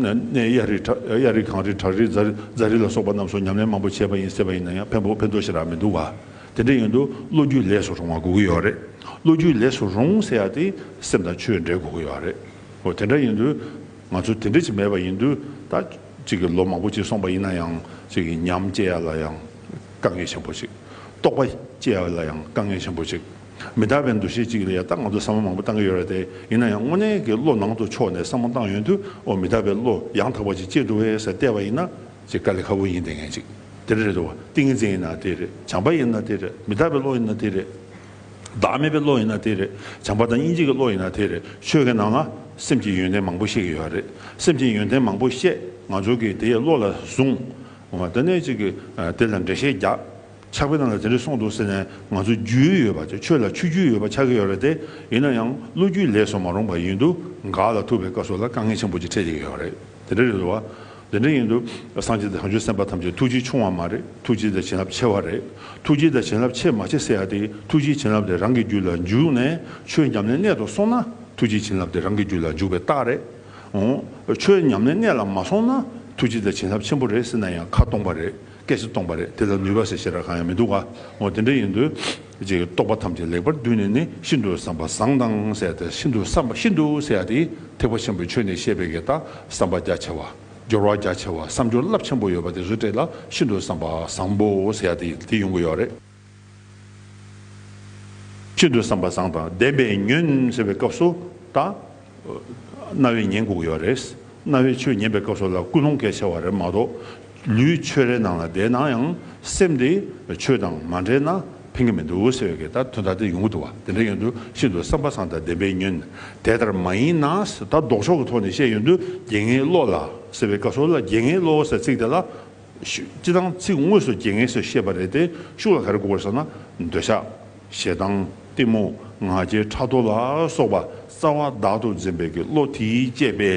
གནས་གཡའ་རི་བྲག་གཡའ་རི་གངས་རི་བྲག་རི་རྫ་རི་རྫ་རི་ལ་སོགས་པ་རྣམས་སུ་ཉམས་ལེན་མང་པོ་བྱས་པ་ཡིན་ཟེར་བ་ཡིན་ན་ཡང་ཕན་པོ་ཕན་ཐོགས་ཞེ་དྲག་མི་འདུག་བ། དེ་འདྲ་ཡིན་དུས་བློ་རྒྱུད་ལས་སུ་རུང་བ་དགོས་ཀྱི་ཡོད་རེད། བློ་རྒྱུད་ལས་སུ་རུང་ཟེར་ཡ་དེ་སེམས་དང་ཆོས་འབྲེལ་དགོས་ཀྱི་ཡོད་རེད། འོ་དེ་འདྲ་ཡིན་དུས་ང་ཚོ་དེ་འདྲ་ཅིག་མེད་པ་ཡིན་དུས་ད་ཅིག་གི་ལོ་མང་པོ་ཅིག་སོང་པ་ཡིན་ན་ཡང་ཅིག་གི་ཉམས་སྐྱེ་ཡ་ལ་ཡང་དཀའ་ངལ་ཆེན་པོ་ཅིག་རྟོགས་པ་སྐྱེ་ཡ་ལ་ཡང་དཀའ་ངལ་ཆེན་པོ་ཅིག་མི་རྟག་པའི་འདུ་ཤེས་ཅིག་ལ་ཡང་ད་ང་ཚོ་བསམ་བློ་མང་པོ་བཏང་གི་ཡོད་རེད་དེ། ཡིན་ན་ཡང་དངོས་གནས་ཀྱི་བློ་ནང་དུ་ཕྱོགས་ནས་བསམ་བློ་བཏང་ཡོང་དུས་ཨོ་མི་རྟག་པའི་བློ་ཡང་དག་པ་ཅིག་སྐྱེ་འདུག་བས་ཟེར་བལྟས་པ་ཡིན་ན་ཅིག་དཀའ་ལས་ཁག་པོ་ཡིན་བསྡད་མཁན་ཅིག་དེ་འདྲ་རེད་འདུག་བ། ཏིང་ངེ་འཛིན་ཡིན་ན་དེ་རེད། བྱམས་པ་ཡིན་ན་དེ་རེད། མི་རྟག་པའི་བློ་ཡིན་ན་དེ་རེད། བདག་མེད་པའི་བློ་ཡིན་ན་དེ་རེད། བྱམས་པ་དང་སྙིང་རྗེ་གི་བློ་ཡིན་ན་དེ་རེད། ཆོས་ཀྱི་ནང་ལ་སེམས་ཀྱི་ཡོན་ཏན་མང་པོ་བཤད་ཀྱི་ཡོད་རེད། སེམས་ཀྱི་ཡོན་ཏན་མང་པོ་བཤད་ང་ཚོ་གིས་དེའི་བློ་ལ་བཟུང་། འོ་དེ་ནས་ཅིག་གི་དེ་ལ་འགྲེལ་བཤད་རྒྱག་ཕྱག་དཔེ་ནང་ལ་དེ་འདྲ་གསུངས་འདུག་ཟེར་ནས་ང་ཚོ་རྒྱུས་ཡོད་པ་ཆ་ཆོས་ལ་ཆོས་རྒྱུས་ཡོད་པ་ཆགས་ཀྱི་ཡོད་རེད་དེ། ཡིན་ན་ཡང་བློ་རྒྱུས་ལས་སུ་མ་རུང་པ་ཡིན་དུས་འགག་ལ་ཐུག་པའི་སྐབས་སུ་ལ་དཀའ་ངལ་ཆེན་པོ་ཅིག་འཕྲད་ཀྱི་ཡོད་རེད། དེ་འདྲ་རེད་འདུག་བ། དེ་འདྲ་ཡིན་དུས་སངས་རྒྱས་དང་བྱང་ཆུབ་སེམས་དཔའ་ཐམས་ཅད་ཐུགས་རྗེ་ཆུང་བ་མ་རེད། ཐུགས་རྗེ་དང་བྱིན་རླབས་ཆེ་བ་རེད། ཐུགས་རྗེ་དང་བྱིན་རླབས་ཆེ་མ་ཆེ་ཟེར་ཡ་དེ་ཐུགས་རྗེ་བྱིན་རླབས་དེ་རང་གི་རྒྱུད་ལ་འཇུག་ནས་ཆོས་ཉམས་ལེན་གནད་དུ་སོང་ན་ཐུགས་རྗེ་བྱིན་རླབས་དེ་རང་གི་རྒྱུད་ལ་འཇུག་པའི་རྟགས་རེད། འོང་། ཆོས་ཉམས་ལེན་གནད་ལ་མ་སོང་ན་ཐུགས་རྗེ་དང་བྱིན་རླབས་ཆེན་པོ་རེད་ཟེར་ན་ཡང་ཁ་སྟོང་པ་རེད། སྐད་ཆ་སྟོང་པ་རེད། དེ་ལ་ནུས་པ་ཟེར་ཞེ་དྲག་གང་ཡང་མི་འདུག་ག་འོ་དེ་འདྲ་ཡིན་དུས་ཅིག་རྟོག་པ་ཐམས་ཅད་ལེགས་པར་བསྡུས་ནས་ནི་ཤིན་ཏུ་བསམ་པ་བཟང་དང་ཟེར་ཏེ་ཤིན་ཏུ་བསམ་པ་ཤིན་ཏུ་ཟེར་ཡ་དེ་ཐེག་པ་ཆེན་པོའི་ཆོས་ནས་བཤད་པའི་གི་ད་བསམ་པ་རྒྱ་ཆེ་བ། སྦྱོར་བ་རྒྱ་ཆེ་བ། བསམ་སྦྱོར་རླབས་ཆེན་པོ་ཡོད་པ་དེ་ཚོའི་གྲས་ལ་ཤིན་ཏུ་བསམ་པ་བཟང་པོ་ཟེར་ཡ་དེ་དེ་ཡོང་གི་ཡོད་རེད། ཤིན་ཏུ་བསམ་པ་བཟང་དང་ལྡན་པས་ཉོན་ཟེར་བའི་སྐབས་སུ་ད་རྣ་བས་ཉན་དགོས་ཀྱི་ཡོད་རེད། རྣ་བས་ཆོས་ཉན་པའི་སྐབས་སུ་ལ་ཀུན་སློང་གལ་ཆེ་བ་རེད་མ་གཏོགས། ལུས་ཆོས་རའི་ནང་ལ་བསྡད་ན་ཡང་སེམས་དེ་ཆོས་དང་མ་འདྲེས་ན་ཕན་གྱི་མི་འདུག་ཟེར་བའི་གི་ད་དོན་དག་དེ་ཡོང་གི་འདུག་བ། དེ་འདྲ་ཡོང་དུས་ཤིན་ཏུ་བསམ་པ་བཟང་དང་ལྡན་པས་ཉོན། དེ་ལྟར་མ་ཡིན་ན་ད་ལྡོག་ཕྱོགས་ཀྱི་ཐོག་ནས་བཤད་ཡོང་དུས་རྒྱལ་ངེས་བློ་ལ་ཟེར་བའི་སྐབས་སུ་ལ་རྒྱལ་ངེས་བློ་ཟེར་ཚིག་དེ་ལ། ཤུ་སྤྱིར་བཏང་ཚིག་དངོས་སུ་རྒྱལ་ངེས་སུ་བཤད་པ་རེད་དེ་ཤུགས་ལ་ག་རེ་དགོས་པར་ཟེར་ན་འདོད་ཆགས། ཞེ་སྡང་། གཏི་མུག་ང་རྒྱལ་ཕྲག་དོག་ལ་སོགས་པ་ རྩ་བ་བདག་ཏུ་འཛིན་པའི་གི་བློ་དེས་བསྐྱེད་པའི་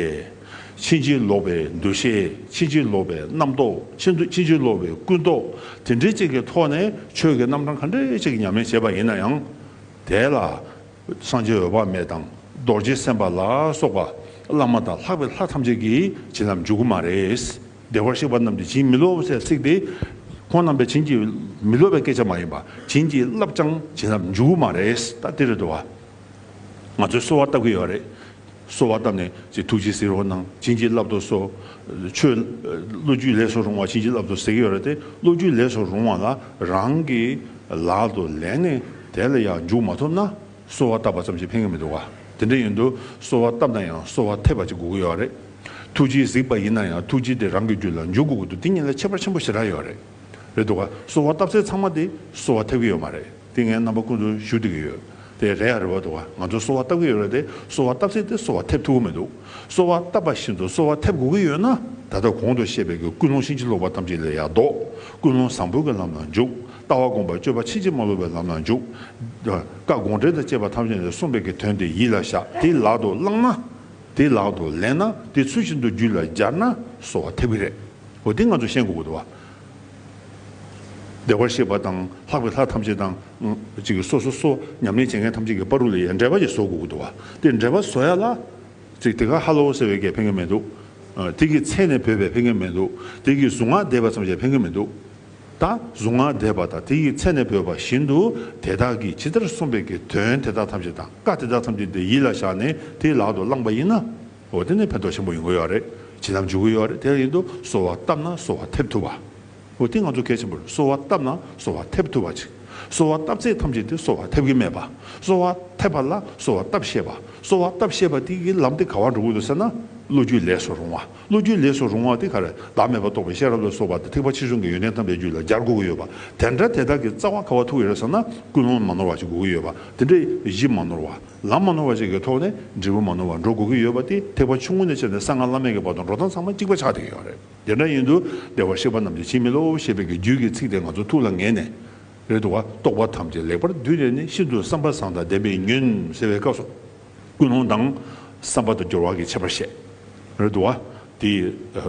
ཕྱིན་ཅི་ལོག་པའི་འདུ་ཤེས། ཕྱིན་ཅི་ལོག་པའི་རྣམ་རྟོག་ཕྱིན་དུ་ཕྱིན་ཅི་ལོག་པའི་ཀུན་རྟོག་དེ་འདྲའི་ཅིག་གི་ཐོག་ནས་ཆོས་ཀྱི་རྣམ་གྲངས་ག་འདྲའི་ཅིག་ཉམས་ལེན་བྱས་པ་ཡིན་ན་ཡང་། དེ་ལ་སངས་རྒྱས་འོད་དཔག་མེད་དང་རྡོ་རྗེ་སེམས་དཔའ་ལ་སོགས་པ་བླ་མ་དང་ལྷག་པའི་ལྷ་ཐམས་ཅད་ཀྱིས་བྱིན་རླབས་འཇུག་གི་མ་རེད། བདེ་བར་གཤེགས་པ་རྣམས་ཀྱིས་བྱིན་མི་རློབ་ཟེར་ཚིག་དེ། ཁོང་རྣམ་པས་བྱིན་གྱིས་མི་རློབ་པའི་སྐད་ཆ་མ་ཡིན་པ། བྱིན་གྱིས་བརླབས་ཀྱང་བྱིན་རླབས་འཇུག་གི་མ་རེད། ད་དེ་རེད་འདུག་བ། ང་ཚོས་གསོལ་བ་བཏབ་ཀྱི་ཡོད་རེད། གསོལ་བ་བཏབ་ནས་ཅིག་ཐུགས་རྗེས་གཟིགས་རོགས་གནང་། བྱིན་གྱིས་བརླབ་ཏུ་གསོལ། ཆོས་བློ་རྒྱུད་ལས་སུ་རུང་བ་བྱིན་གྱིས་བརླབ་ཏུ་ཟེར་གྱི་ཡོད་རེད་དེ། བློ་རྒྱུད་ལས་སུ་རུང་བ་ལ་རང་གི་ལག་ཏུ་ལེན་ནས་དེ་ལ་ཡང་འཇུག་མ་ཐུབ་ན། གསོལ་བ་བཏབ་པ་ཙམ་གྱིས་ཕན་གྱི་མི་འདུག་བ། དེ་འདྲ་ཡིན་དུས་གསོལ་བ་བཏབ་ན་ཡང་གསོལ་བ་འཐེབ་པ་ཅིག་དགོས་ཀྱི་ཡོད་རེད། ཐུགས་རྗེས་གཟིགས་པ་ཡིན་ན་ཡང་ཐུགས་རྗེ་དེ་རང་གི་རྒྱུད་ལ་འཇུག་དགོས་ཀྱི་འདུག་དེ་གཉིས་ལ་ཁྱད་པར་ཆེན་པོ་ཞེ་དྲག་ཡོད་རེད། རེད་འདུག་ག་གསོལ་བ་བཏབ་ཚད་ཚང་མ་དེ་གསོལ་བ་འཐེབ་ཀྱི་ཡོད་མ་རེད། དེ་ངས་རྣམ་པ་ཀུན་ཏུ་ཞུ་བསྡད་ཀྱི་ཡོད། དེ་རེད་ཡ་རེད་བ་འདུག་ག་ང་ཚོ་གསོལ་བ་བཏབ་ཀྱི་ཡོད་རེད་དེ། གསོལ་བ་བཏབ་ཚད་དེ་གསོལ་བ་འཐེབ་ཐུབ་ཀྱི་མི་འདུག་གསོལ་བ་བཏབ་པ་བཞིན་དུ་གསོལ་བ་འཐེབ་དགོས་ཀྱི་ཡོད་ན། ད་ལྟ་གོང་དུ་བཤད་པའི་གི་ཀུན་སློང་ཕྱིན་ཅི་ལོག་པ་ཐམས་ཅད་ལས་ཡར་ལྡོག་ཀུན་སློང་བཟང་པོའི་གི་ལམ་ལ་འཇུག་ལྟ་བ་སྒོམ་པ་སྤྱོད་པ་ཕྱིན་ཅི་མ་ལོག་པའི་ལམ་ལ་འཇུག་བཀའ་དགོངས་འགྲེལ་དང་བཅས་པ་ཐམས་ཅད་ནས་གསུངས་པའི་གི་དོན་དེ་ཡིད་ལ་བཞག་དེ་ལག་ཏུ་བླངས་ན། དེ་ལག་ཏུ་ལེན་ན། དེ་ཚུལ་བཞིན་དུ་རྒྱུད་ལ་སྦྱར་ན་གསོལ་བ་འཐེབ་ཀྱི་རེད། འོ་དེ་ང་ཚོ་ཤེས་དགོས་ཀྱི་འདུག་བ། བདེ་བར་གཤེགས་པ་དང་ལྷག་པའི་ལྷ་ཐམས་ཅད་དང་། ཅིག་སོ་སོ་སོ་ཉམས་ལེན་བྱེད་མཁན་ཐམས་ཅད་ཀྱི་བར་དུ་ལ་ཡང་འབྲེལ་བ་ཞིག་བཟོ་དགོས་ཀྱི་འདུག་བ། དེ་འབྲེལ་བ་བཟོ་ཡ་ལ། ཅིག་དེ་ག་ཧ་ལོ་ཟེར་བའི་གས་ཕན་གྱི་མི་འདུག་དེ་གི་ཚད་ནས་བུད་པའི་ཕན་གྱི་མི་འདུག་དེ་གི་གཟུངས་སྔགས་བཟླས་པ་ཙམ་གྱིས་ཕན་གྱི་མི་འདུག་ད་གཟུངས་སྔགས་བཟླས་པ་དང་དེ་གི་ཚད་ནས་བུད་པ་བཞིན་དུ་དེ་དག་གིས་ཇི་ལྟར་གསུངས་པའི་གི་དོན་དེ་དག་ཐམས་ཅད་དང་བཀའ་དེ་དག་ཐམས་ཅད་དེ་ཡིད་ལ་བཞག་ནས་དེ་ལག་ཏུ་བླངས་པ་ཡིན་ན། འོ་དེ་ནས་ཕན་ཐོགས་ཆེན་པོ་ཡོང་གི་ཡོད་རེད། བྱིན་རླབས་འཇུག་གི་ཡོད་རེད། དེ་ཡིན་དུས་གསོལ་བ་བཏབ་ན་གསོལ་བ་འཐེབ་ཐུབ་པ། འོ་དེ་ང་ཚོ་གལ་ཆེན་པོ་རེད། གསོལ་བ་བཏབ་ན་གསོལ་བ་འཐེབ་ཐུབ་པ་ཅིག་གསོལ་བ་བཏབ་ཚད་ཐམས་ཅད་དེ་གསོལ་བ་འཐེབ་ཀྱི་མེད་པ། གསོལ་བ་འཐེབ་པ་ལ་གསོལ་བ་བཏབ་ཤེས་པ། གསོལ་བ་བཏབ་ཤེས་པ་དེ་གི་ལམ་དེ་ག་བར་འགྲོ་གི་འདུག་ཟེར་ན། བློ་རྒྱུད་ལས་སུ་རུང་བ། བློ་རྒྱུད་ལས་སུ་རུང་བ་དེ་ག་རེ། བདག་མེད་པ་རྟོགས་པའི་ཤེས་རབ་ལ་སོགས་པ་དེ་ཐེག་པ་ཆེ་ཆུང་གི་ཡོན་ཏན་ཐམས་ཅད་རྒྱུད་ལ་སྦྱར་དགོས་ཀྱི་ཡོད་པ། དེ་འདྲ་དེ་དག་གི་རྩ་བ་ག་བར་ཐུག་ཡོད་རེད་ཟེར་ན། ཀུན་སློང་མ་ནོར་བ་ཅིག་དགོས་ཀྱི་ཡོད་པ། དེ་འདྲའི་གཞི་མ་ནོར་བ། ལམ་མ་ནོར་བ་ཅིག་གི་ཐོག་ནས་འབྲས་བུ་མ་ནོར་བ་འགྲོ་དགོས་ཀྱི་ཡོད་པ་དེ་ཐེག་པ་ཆུང་ངུ་ནས་བྱས་ནས་གསང་སྔགས་བླ་མེད་ཀྱི་བར་དུ་འགྲོ་སྟངས་ཚང་མ་གཅིག་པ་ཆགས་བསྡད་ཀྱི་ཡོད་རེད། དེ་འདྲ་ཡིན་དུས་བདེ་བར་གཤེགས་པ་རྣམས་ཀྱིས་བྱིན་མི་རློབ་ཞེས་པའི་གི་རྒྱུད་ཀྱི་ཚིག་དེ་ང་ཚོ་ཐུགས་ལ་ངེས་ནས། རེད་འདུག་བ། རྟོག་པ་ཐམས་ཅད་ལེགས་པར་བསྡུས་ནས་ནི། ཤིན་ཏུ་བསམ་པ་བཟང་དང་ལྡན་པས་ཉོན། ཟེར་བའི་སྐབས་སུ། ཀུན་སློང་དང་བསམ་པ་དང་སྦྱོར་བ་གི་ཁྱད་པར་བཤད། རེད་འདུག་བ། དེ་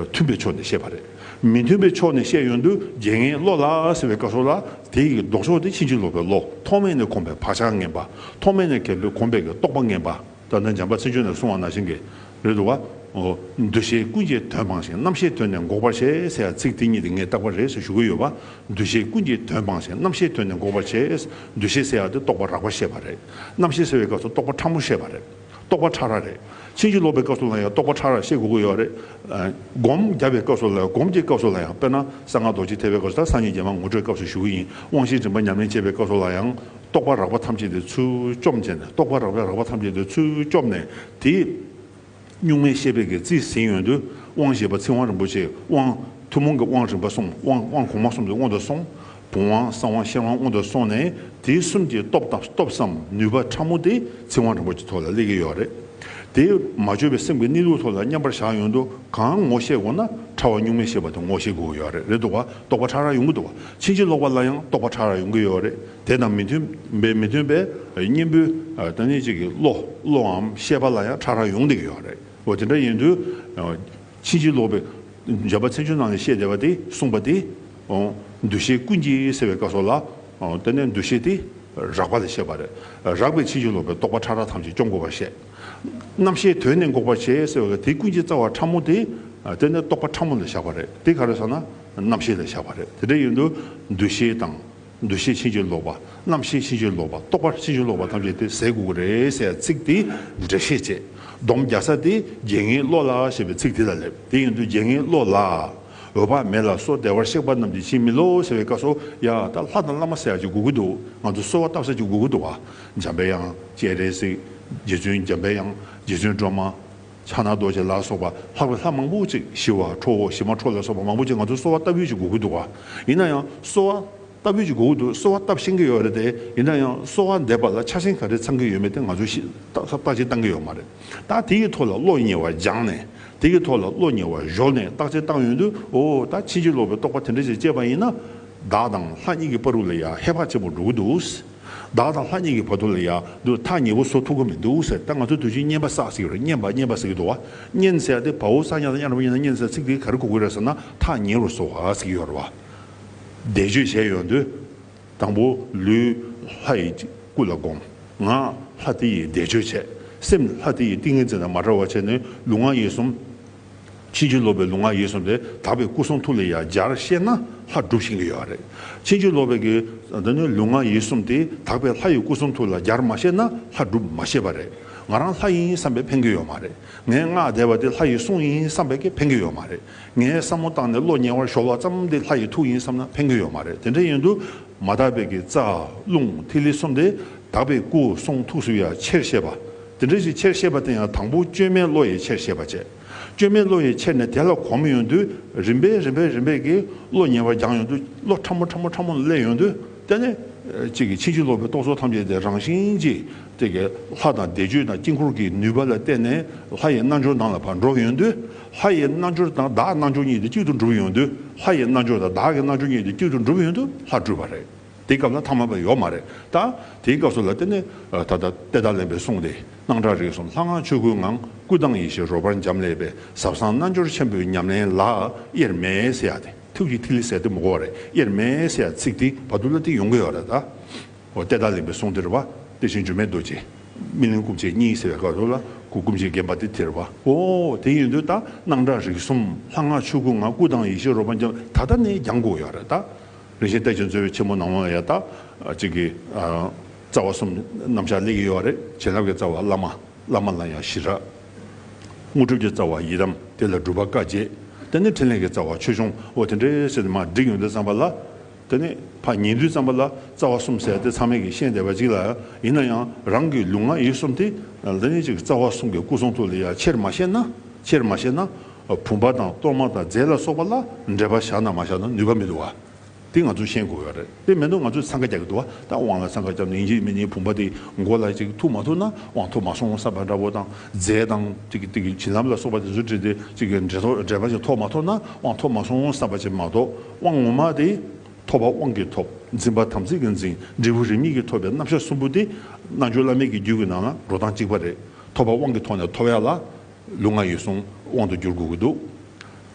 མཐུན་པའི་ཕྱོགས་ནས་བཤད་པ་རེད། མི་མཐུན་པའི་ཕྱོགས་ནས་བཤད་ཡོང་དུས་རྒྱལ་ངན་བློ་ལ་ཟེར་བའི་སྐབས་སུ་ལ། དེ་ཡི་ལྡོག་ཕྱོགས་དེ་ཕྱིན་ཅི་ལོག་པའི་བློ། ཐོག་མེད་ནས་གོམས་པའི་བག་ཆགས་ངན་པ། ཐོག་མེད་ནས་གོམས་པའི་རྟོག་པ་ངན་པ། ད་ལྟ་འཇམ་དཔལ་མཚན་བརྗོད་ནས་གསུངས་པ་ནང་བཞིན་གྱི། རེད་འདུག་བ། འོ། འདུ་ཤེས་ཀུན་གྱི་དོན་སྤངས་ཤིང་། རྣམ་ཤེས་དོན་ནི་འགོག་པར་བྱེད་ཟེར་ཡ་ཚིག་དེ་གཉིས་དེ་ངས་རྟག་པ་རེད་ཟེར་ཞུ་གི་ཡོད་པ། འདུ་ཤེས་ཀུན་གྱི་དོན་སྤངས་ཤིང་། རྣམ་ཤེས་དོན་ནི་འགོག་པར་བྱེད། འདུ་ཤེས་ཟེར་ཡ་དེ་རྟོག་པ་རགས་པ་བཤད་པ་རེད། རྣམ་ཤེས་ཟེར་བའི་སྐབས་སུ་རྟོག་པ་ཕྲ་མོ་བཤད་པ་རེད། རྟོག་པ་ཕྲ་རགས་རེད། ཕྱིན་ཅི་ལོག་པའི་སྐབས་སུ་ལ་ཡང་རྟོག་པ་ཕྲ་རགས་བཤད་དགོས་ཀྱི་ཡོད་རེད། སྒོམ་བརྒྱབ་པའི་སྐབས་སུ་ལ་ཡང་། སྒོམ་གྱི་སྐབས་སུ་ལ་ཡང་། དཔེར་ན་གསང་སྔགས་རྡོ་རྗེ་ཐེག་པའི་སྐབས་སུ། ད་སངས་རྒྱས་རྒྱ་མ་ངོ་སྤྲོད་སྐབས་སུ་ཞུ་གི་ཡིན། དབང་ཤེས་འདྲེན་པ་ཉམས་ལེན་བྱེད་པའི་སྐབས་སུ་ལ་ཡང་། རྟོག་པ་རགས་པ་ཐམས་ཅད་དེ་ཚུར་བཅོམ་བྱས་ནས། རྟོག་པ་རགས་པའི་རགས་པ་ཐམས་ཅད་དེ་ཚུར་བཅོམ་ནས། དེ་གཉུག་མའི་ཤེས་པའི་གི་རྩིས་ཟིན་ཡོང་དུས། དབང་བཞི་པ་ཚིག་དབང་རིན་པོ་ཆེ། དབང་ཐུན་མོང་གི་དབང་རིམ་པ་གསུམ། དབང་དབང་གོང་མ་གསུམ་དེ་སྔོན་དུ་སོང་། བུམ་དབང་། གསང་དབང་། ཤེར་དབང་སྔོན་དུ་སོང་ནས། དེ་གསུམ་གྱི་སྟོབས་དང་། སྟོབས་སམ་ནུས་པ་ཕྲ་མོ་དེ་ཚིག་དབང་རིན་པོ་ཆེ་ཐོག་ལ་སླེབས་ཀྱི་ཡོད་རེད། དེ་མ་བཅོས་པའི་སེམས་ཀྱི་གནས་ལུགས་ཐོག་ལ་མཉམ་པར་བཞག་ཡོང་དུས། གང་ངོ་ཤེས་དགོས་ན་ཕྲ་བ་གཉུག་མའི་ཤེས་པ་དེ་ངོ་ཤེས་དགོས་ཀྱི་ཡོད་རེད། རེད་འདུག་བ། རྟོག་པ་ཕྲ་རགས་ཡོང་གི་འདུག་བ། ཕྱིན་ཅི་ལོག་པ་ལ་ཡང་རྟོག་པ་ཕྲ་རགས་ཡོང་གི་ཡོད་རེད། དེ་དང་མི་མཐུན་པའི། མི་མཐུན་པའི་གཉེན་པོའི། ཨ། ད་ནི་གཅིག་གི་བློ། བློའམ་ཤེས་པ་ལ་ཡང་ཕྲ་རགས་ཡོང་བསྡད་ཀྱི་ཡོད་རེད། འོ་དེ་འདྲ་ཡིན་དུས། ཨ། ཕྱིན་ཅི་ལོག་པའི། འཇམ་དཔལ་མཚན་བརྗོད་ནང་ནས་བཤད་བསྡད་པ་དེ། གསུངས་པ་དེ། འོ། འདུ་ཤེས་ཀུན་གྱི་ཟེར་བའི་སྐབས་སུ་ལ། འོ། དེ་ནས་འདུ་ཤེས་དེ་རགས་པ་ལ་བཤད་པ་རེད། རགས་པའི་ཕྱིན་ཅི་ལོག་པའི་རྟོག་པ་ཕྲ་རགས་ཐམས་ཅད་བཅོམ་དགོས་པར་བཤད། རྣམ་ཤེས་དོན་ནི་འགོག་པར་བྱེད་ཟེར་བའི་དེ་ཀུན་གྱི་རྩ་བ་ཕྲ་མོ་དེ། དེ་ནི་རྟོག་པ་ཕྲ་མོ་ལ་བཞག་པ་རེད། དེ་ག་རེ་ཟེར་ན་རྣམ་ཤེས་ལ་བཞག་པ་རེད། དེ་འདྲ་ཡིན་དུས་འདུ་ཤེས་དང་། འདུ་ཤེས་ཕྱིན་ཅི་ལོག་པ། རྣམ་ཤེས་ཕྱིན་ཅི་ལོག་པ། རྟོག་པ་ཕྱིན་ཅི་ལོག་པ་ཐམས་ཅད་དེ་ཟད་དགོས་ཀྱི་རེད་ཟེར་ཚིག་དེ་འགྲེལ་བཤད་བྱས། སྡོམ་རྒྱག་ས་དེ་རྒྱལ་ངན་བློ་ལ་ཞེས་པའི་ཚིག་དེ་ལ་སླེབས། དེ་ཡིན་དུས་རྒྱལ་ངན་བློ་ལ། འོད་དཔག་མེད་ལ་སོགས་བདེ་བར་གཤེགས་པ་རྣམས་ཀྱིས་བྱིན་མི་རློབ་ཟེར་བའི་སྐབས་སུ། ཡ། ད་ལྷ་དང་བླ་མ་ཟེར་ཡ་ཅིག་དགོས་ཀྱི་འདུག་ང་ཚོ་གསོལ་བ་བཏབ་ས་ཅིག་དགོས་ཀྱི་འདུག་བ། འཇམ་པའི་དབྱངས། སྤྱན་རས་གཟིགས། རྗེ་བཙུན་འཇམ་པའི་དབྱངས། རྗེ་བཙུན་སྒྲོལ་མ། ཕྱག་ན་རྡོ་རྗེ་ལ་སོགས་པ་ལྷག་པའི་ལྷ་མང་པོ་ཅིག་ཞི་བ་ཁྲོ། ཞི་མ་ཁྲོ་ལ་སོགས་པ་མང་པོ་ཅིག་ང་ཚོ་གསོལ་བ་བཏབ་ཡུལ་ཅིག་དགོས་ཀྱི་འདུག་བ། ཡིན་ན་ཡང་གསོལ་བ་བཏབ་ཡུལ་ཅིག་དགོས་ཀྱི་འདུག་གསོལ་བ་བཏབ་ཤེས་ཀྱི་ཡོད་རེད་དེ། ཡིན་ན་ཡང་གསོལ་བ་འདེབས་པ་ལ་ཆ་རྐྱེན་ག་རེ་ཚང་གི་ཡོད་མེད་དེ་ང་ཚོས་ཤེས། བརྟག་བརྟག་དཔྱད་བཏང་གི་ཡོད་མ་རེད། ད་དེ་ཡི་ཐོག་ལ་བློ་ཉེ་བར་སྦྱངས་ནས། དེ་ཡི་ཐོག་ལ་བློ་ཉེ་བར་གཞོལ་ནས་བརྟག་དཔྱད་བཏང་ཡོང་དུས། འོ། ད་ཕྱིན་ཅི་ལོག་པའི་རྟོག་པ་དེ་འདྲ་ཞིག་སྐྱེས་པ་ཡིན་ན། བདག་དང་ལྷ་གཉིས་ཀྱི་བར་དུ་ལ་ཡ་ཧེ་བག་ཆེན་པོ་འགྲོ་གི་འདུག་བདག་དང་ལྷ་གཉིས་ཀྱི་བར་དུ་ལ་ཡང་འདུག་ཐག་ཉེ་བོ་བཟོ་ཐུབ་ཀྱི་མི་འདུག་ཟེར། ད་ང་ཚོ་དུས་རྒྱུན་བསྙེན་པ་བསགས་ཟེར་གྱི་རེད། བསྙེན་པ་བསྙེན་པ་ཟེར་གྱི་འདུག་བ། བསྙེན་ཟེར་ཡ་དེ་བའོ་ས་ཉ་དང་ཉ་ར་བ་ཉ་ན་བསྙེན་ཟེར། ཚིག་དེ་ག་རེ་གོ་དགོས་རེད་ཟེར་ན། ཐག་ཉེ་རུ་བཟོ་བ་ཟེར་གྱི་ཡོད་རེད་བ། བཟླས་བརྗོད་བྱས་ཡོང་དུས། དང་པོ་ལུས་ལྷ་ཡི་སྐུ་ལ་བསྒོམ། ངག་ལྷ་དེ་ཡི་བཟླས་བརྗོད་བྱས། སེམས་ལྷ་དེ་ཡི་ཏིང་ངེ་འཛིན་དང་མ་བྲལ་བ་བྱས་ནས་ལུས་ངག་ཡིད་གསུམ། ཕྱིན་ཅི་ལོག་པའི་ལུས་ངག་ཡིད་གསུམ་དེ་དག་པའི་སྐུ་གསུང་ཐུགས་ལ་ཡང་སྦྱར་ཤེས་ན་ལྷ་སྒྲུབ་ཤེས་ཀྱི་ཡོད་རེད། ཕྱིན་ཅི་ལོག་པའི་གི་འདི་ནི་ལུས་ངག་ཡིད་གསུམ་དེ་དག་པའི་ལྷ་ཡི་སྐུ་གསུང་ཐུགས་ལ་སྦྱར་མ་ཤེས་ན་ལྷ་སྒྲུབ་མ་ཤེས་པ་རེད། ང་རང་ལྷ་ཡིན་བསམ་པས་ཕན་གྱི་ཡོད་མ་རེད། ངའི་སྔགས་བཟླས་པ་དེ་ལྷ་ཡི་གསུང་ཡིན་བསམ་པས་ཀྱི་ཕན་གྱི་ཡོད་མ་རེད། ངའི་བསམ་བློ་བཏང་ནས་བློ་ཉེ་བར་ཞོག་ལ་ཙམ་དེ་ལྷ་ཡི་ཐུགས་ཡིན་བསམ་ན་ཕན་གྱི་ཡོད་མ་རེད། དེ་འདྲ་ཡིན་དུས་མ་དག་པའི་གི་རྩ་རླུང་ཐིག་ལེ་གསུམ་དེ་དག་པའི་སྐུ་གསུང་ཐུགས་སུ་ཡང་ཆེར་བཤད་པ། དེ་འདྲ་ཞིག་ཆེར་བཤད་པ་དེ་ཡང་དང་པོ་བཅོས་མའི་བློ་ཡིས་ཆེར་བཤད་པ་བྱས། བཅོས་མའི་བློ་ཡིས་ཆེར་ནས་དེ་ལ་གོམས་ཡོང་དུས་རིམ་པས་རིམ་པས་རིམ་པས་ཀྱི་བློ་ཉེ་བར་སྦྱངས་ཡོང་དུས་བློ་ཕྲ་མོ་ཕྲ་མོ་ཕྲ་མོ་སླེབས་ཡོང་དུས། དེ་ནས་གཅིག་གིས་ཕྱིན་ཅི་ལོག་པའི་རྟོག་ཚོགས་ཐམས་ཅད་དེ་རང་བཞིན་གྱིས་དེ་གའི་ལྷ་དང་བཟླས་བརྗོད་དང་དཀྱིལ་འཁོར་གྱི་ནུས་པ་ལ་བརྟེན་ནས་ལྷ་ཡི་རྣལ་འབྱོར་ནང་ལ་ཕར་འགྲོ་ཡོང་དུས། ལྷ་ཡི་རྣལ་འབྱོར་དང་བདག་རྣལ་འབྱོར་གཉིས་དེ་གཅིག་ཏུ་འགྲུབ་ཡོང་དུས། ལྷ་ཡི་རྣལ་འབྱོར་དང་བདག་གི་རྣལ་འབྱོར་གཉིས་དེ་གཅིག་ཏུ་འགྲུབ་ཡོང་དུས་ལྷ་སྒྲུབ་པ་རེད། དེའི་སྐབས་ལ་ཐ་མལ་པ་ཡོད་མ་རེད། ད་དེའི་སྐབས་སུ་ལ་དེ་ནི་ད་ལྟ་ཏེ་ད་ལེན་པའི་གསུང་དེ། སྣང་གྲགས་རིག་གསུམ་ལྷ་སྔགས་ཆོས་སྐུའི་ངང་། སྐུ་དང་ཡེ་ཤེས་རོལ་པར་འབྱམས་ཀླས་པའི། ཟབ་གསང་རྣལ་འབྱོར་ཆེན་པོའི་ཉམས་ལེན་ལ། དབྱེར་མེད་ཟེར་ཡ་དེ། ཐུགས་ཀྱི་ཐིག་ལེ་ཟེར་དེ་མི་དགོས་པ་རེད། དབྱེར་མེད་ཟེར་ཡ་ཚིག་དེ་བར་དུ་ལ་དེ་ཡོང་གི་ཡོད་རེད་ད། འོ་ཏེ་ད་ལེན་པའི་གསུང་དེ་རེད་བ། དེ་བཞིན་འགྱུར་མེད་རྡོ་རྗེ། སྨིན་གླིང་སྐུ་མཆེད་གཉིས་ཟེར་བའི་སྐབས་སུ་ལ་སྐུ་སྐུ་མཆེད་བརྒྱན་པ་དེ་དེ་རེད་བ། འོ་དེ་ཡིན་དུས་ད་སྣང་གྲགས་རིག་གསུམ་ལྷ་སྔགས་ཆོས་སྐུའི་ངང་། སྐུ་དང་ཡེ་ཤེས་རོལ་པར་འབྱམས། ད་ལྟ་ནས་སྦྱང་དགོས་ཡོད་རེད་ད། རིན་ཆེན་གཏེར་ཆེན་མཛོད་པའི་ཆེན་མོ་ནང་ལ་ཡང་ད། གཅིག་གི། རྩ་བ་གསུམ་རྣམ་གཞག་སླེབས་ཀྱི་ཡོད་རེད། བྱིན་རླབས་ཀྱི་རྩ་བ་བླ་མ། བླ་མ་ལ་ཡང་ཞི་རགས། དངོས་གྲུབ་ཀྱི་རྩ་བ་ཡི་དམ། དེ་ལ་སྒྲུབ་པ་བཀའ་བརྒྱད། དེ་ནས་ཕྲིན་ལས་ཀྱི་རྩ་བ་ཆོས་སྐྱོང་། འོ་དེ་འདྲའི་ཟེར་ནས་མར་བསྒྲིགས་ཡོང་དུས་ཙམ་པ་ལ། དེ་ནས་ཕར་ཉན་དུས་ཙམ་པ་ལ་རྩ་བ་གསུམ་ཟེར་དེ་ཚང་མས་ཀྱིས་ཤེས་བསྡད་པ་ཅིག་ལ། ཡིན་ན་ཡང་རང་གི་ལུས་ངག་ཡིད་གསུམ་དེ། དེ་ནས་ཅིག་རྩ་བ་གསུམ་གྱི་སྐུ་གསུང་ཐུགས་ལ་ཡང་ཆེར་མ་ཤེས་ན། ཆེར་མ་ཤེས་ན། བུམ་པ་དང་གཏོར་མ་དང་རྫས་ལ་སོགས་པ་ལ་འགྲེལ་པ་བཞག་ན་མ་བཞག་ན་ནུས་པ་མི་འདུག་བ། དེ་ང་ཚོས་ཤེས་དགོས་ཡོད་རེད། དེ་མེད་དུས་ང་ཚོས་འཚང་ཁ་རྒྱག་གི་འདུག་བ། ད་དབང་ལ་འཚང་ཁ་བརྒྱབ་ནས་ཡིན་གཅིག་མིན་གཉིས་བུམ་པ་དེ་མགོ་ལ་ཅིག་ཐུག་མ་ཐུག་ན་དབང་ཐོབ་མ་སོང་བསམ་པ་འདྲ་བོ་དང་། རྫས་དང་ཅིག་གི་ཅིག་གི་བྱིན་རླབས་ལ་སོགས་པ་དེ་ཚོ་བྲིས་ཏེ་ཅིག་གི་འབྲེལ་ཐོགས་འབྲེལ་པ་ཅིག་ཐོབ་མ་ཐུབ་ན་དབང་ཐོབ་མ་སོང་བསམ་པ་ཅིག་མ་གཏོགས། དབང་ངོ་མ་དེ་ཐོབ་པ་དབང་གིས་ཐོབ། འཛིན་པ་དམ་ཚིག་གིས་འཛིན། འབྲས་བུ་རིམ་གཉིས་ཀྱིས་ཐོབ་པའི་རྣམ་གཞག་གསུམ་པོ་དེ་རྣལ་འབྱོར་བླ་མེད་ཀྱི་རྒྱུད་ཀྱི་ནང་ལ་འགྲོ་སྟངས་གཅིག་པ་རེད། ཐོབ་པ་དབང་གི་ཐོག་ནས་ཐོབ་ཡག་ལ་ལུས་ངག་ཡིད་གསུམ་དབང་དུ་བསྒྱུར་དགོས་ཀྱི་འདུག།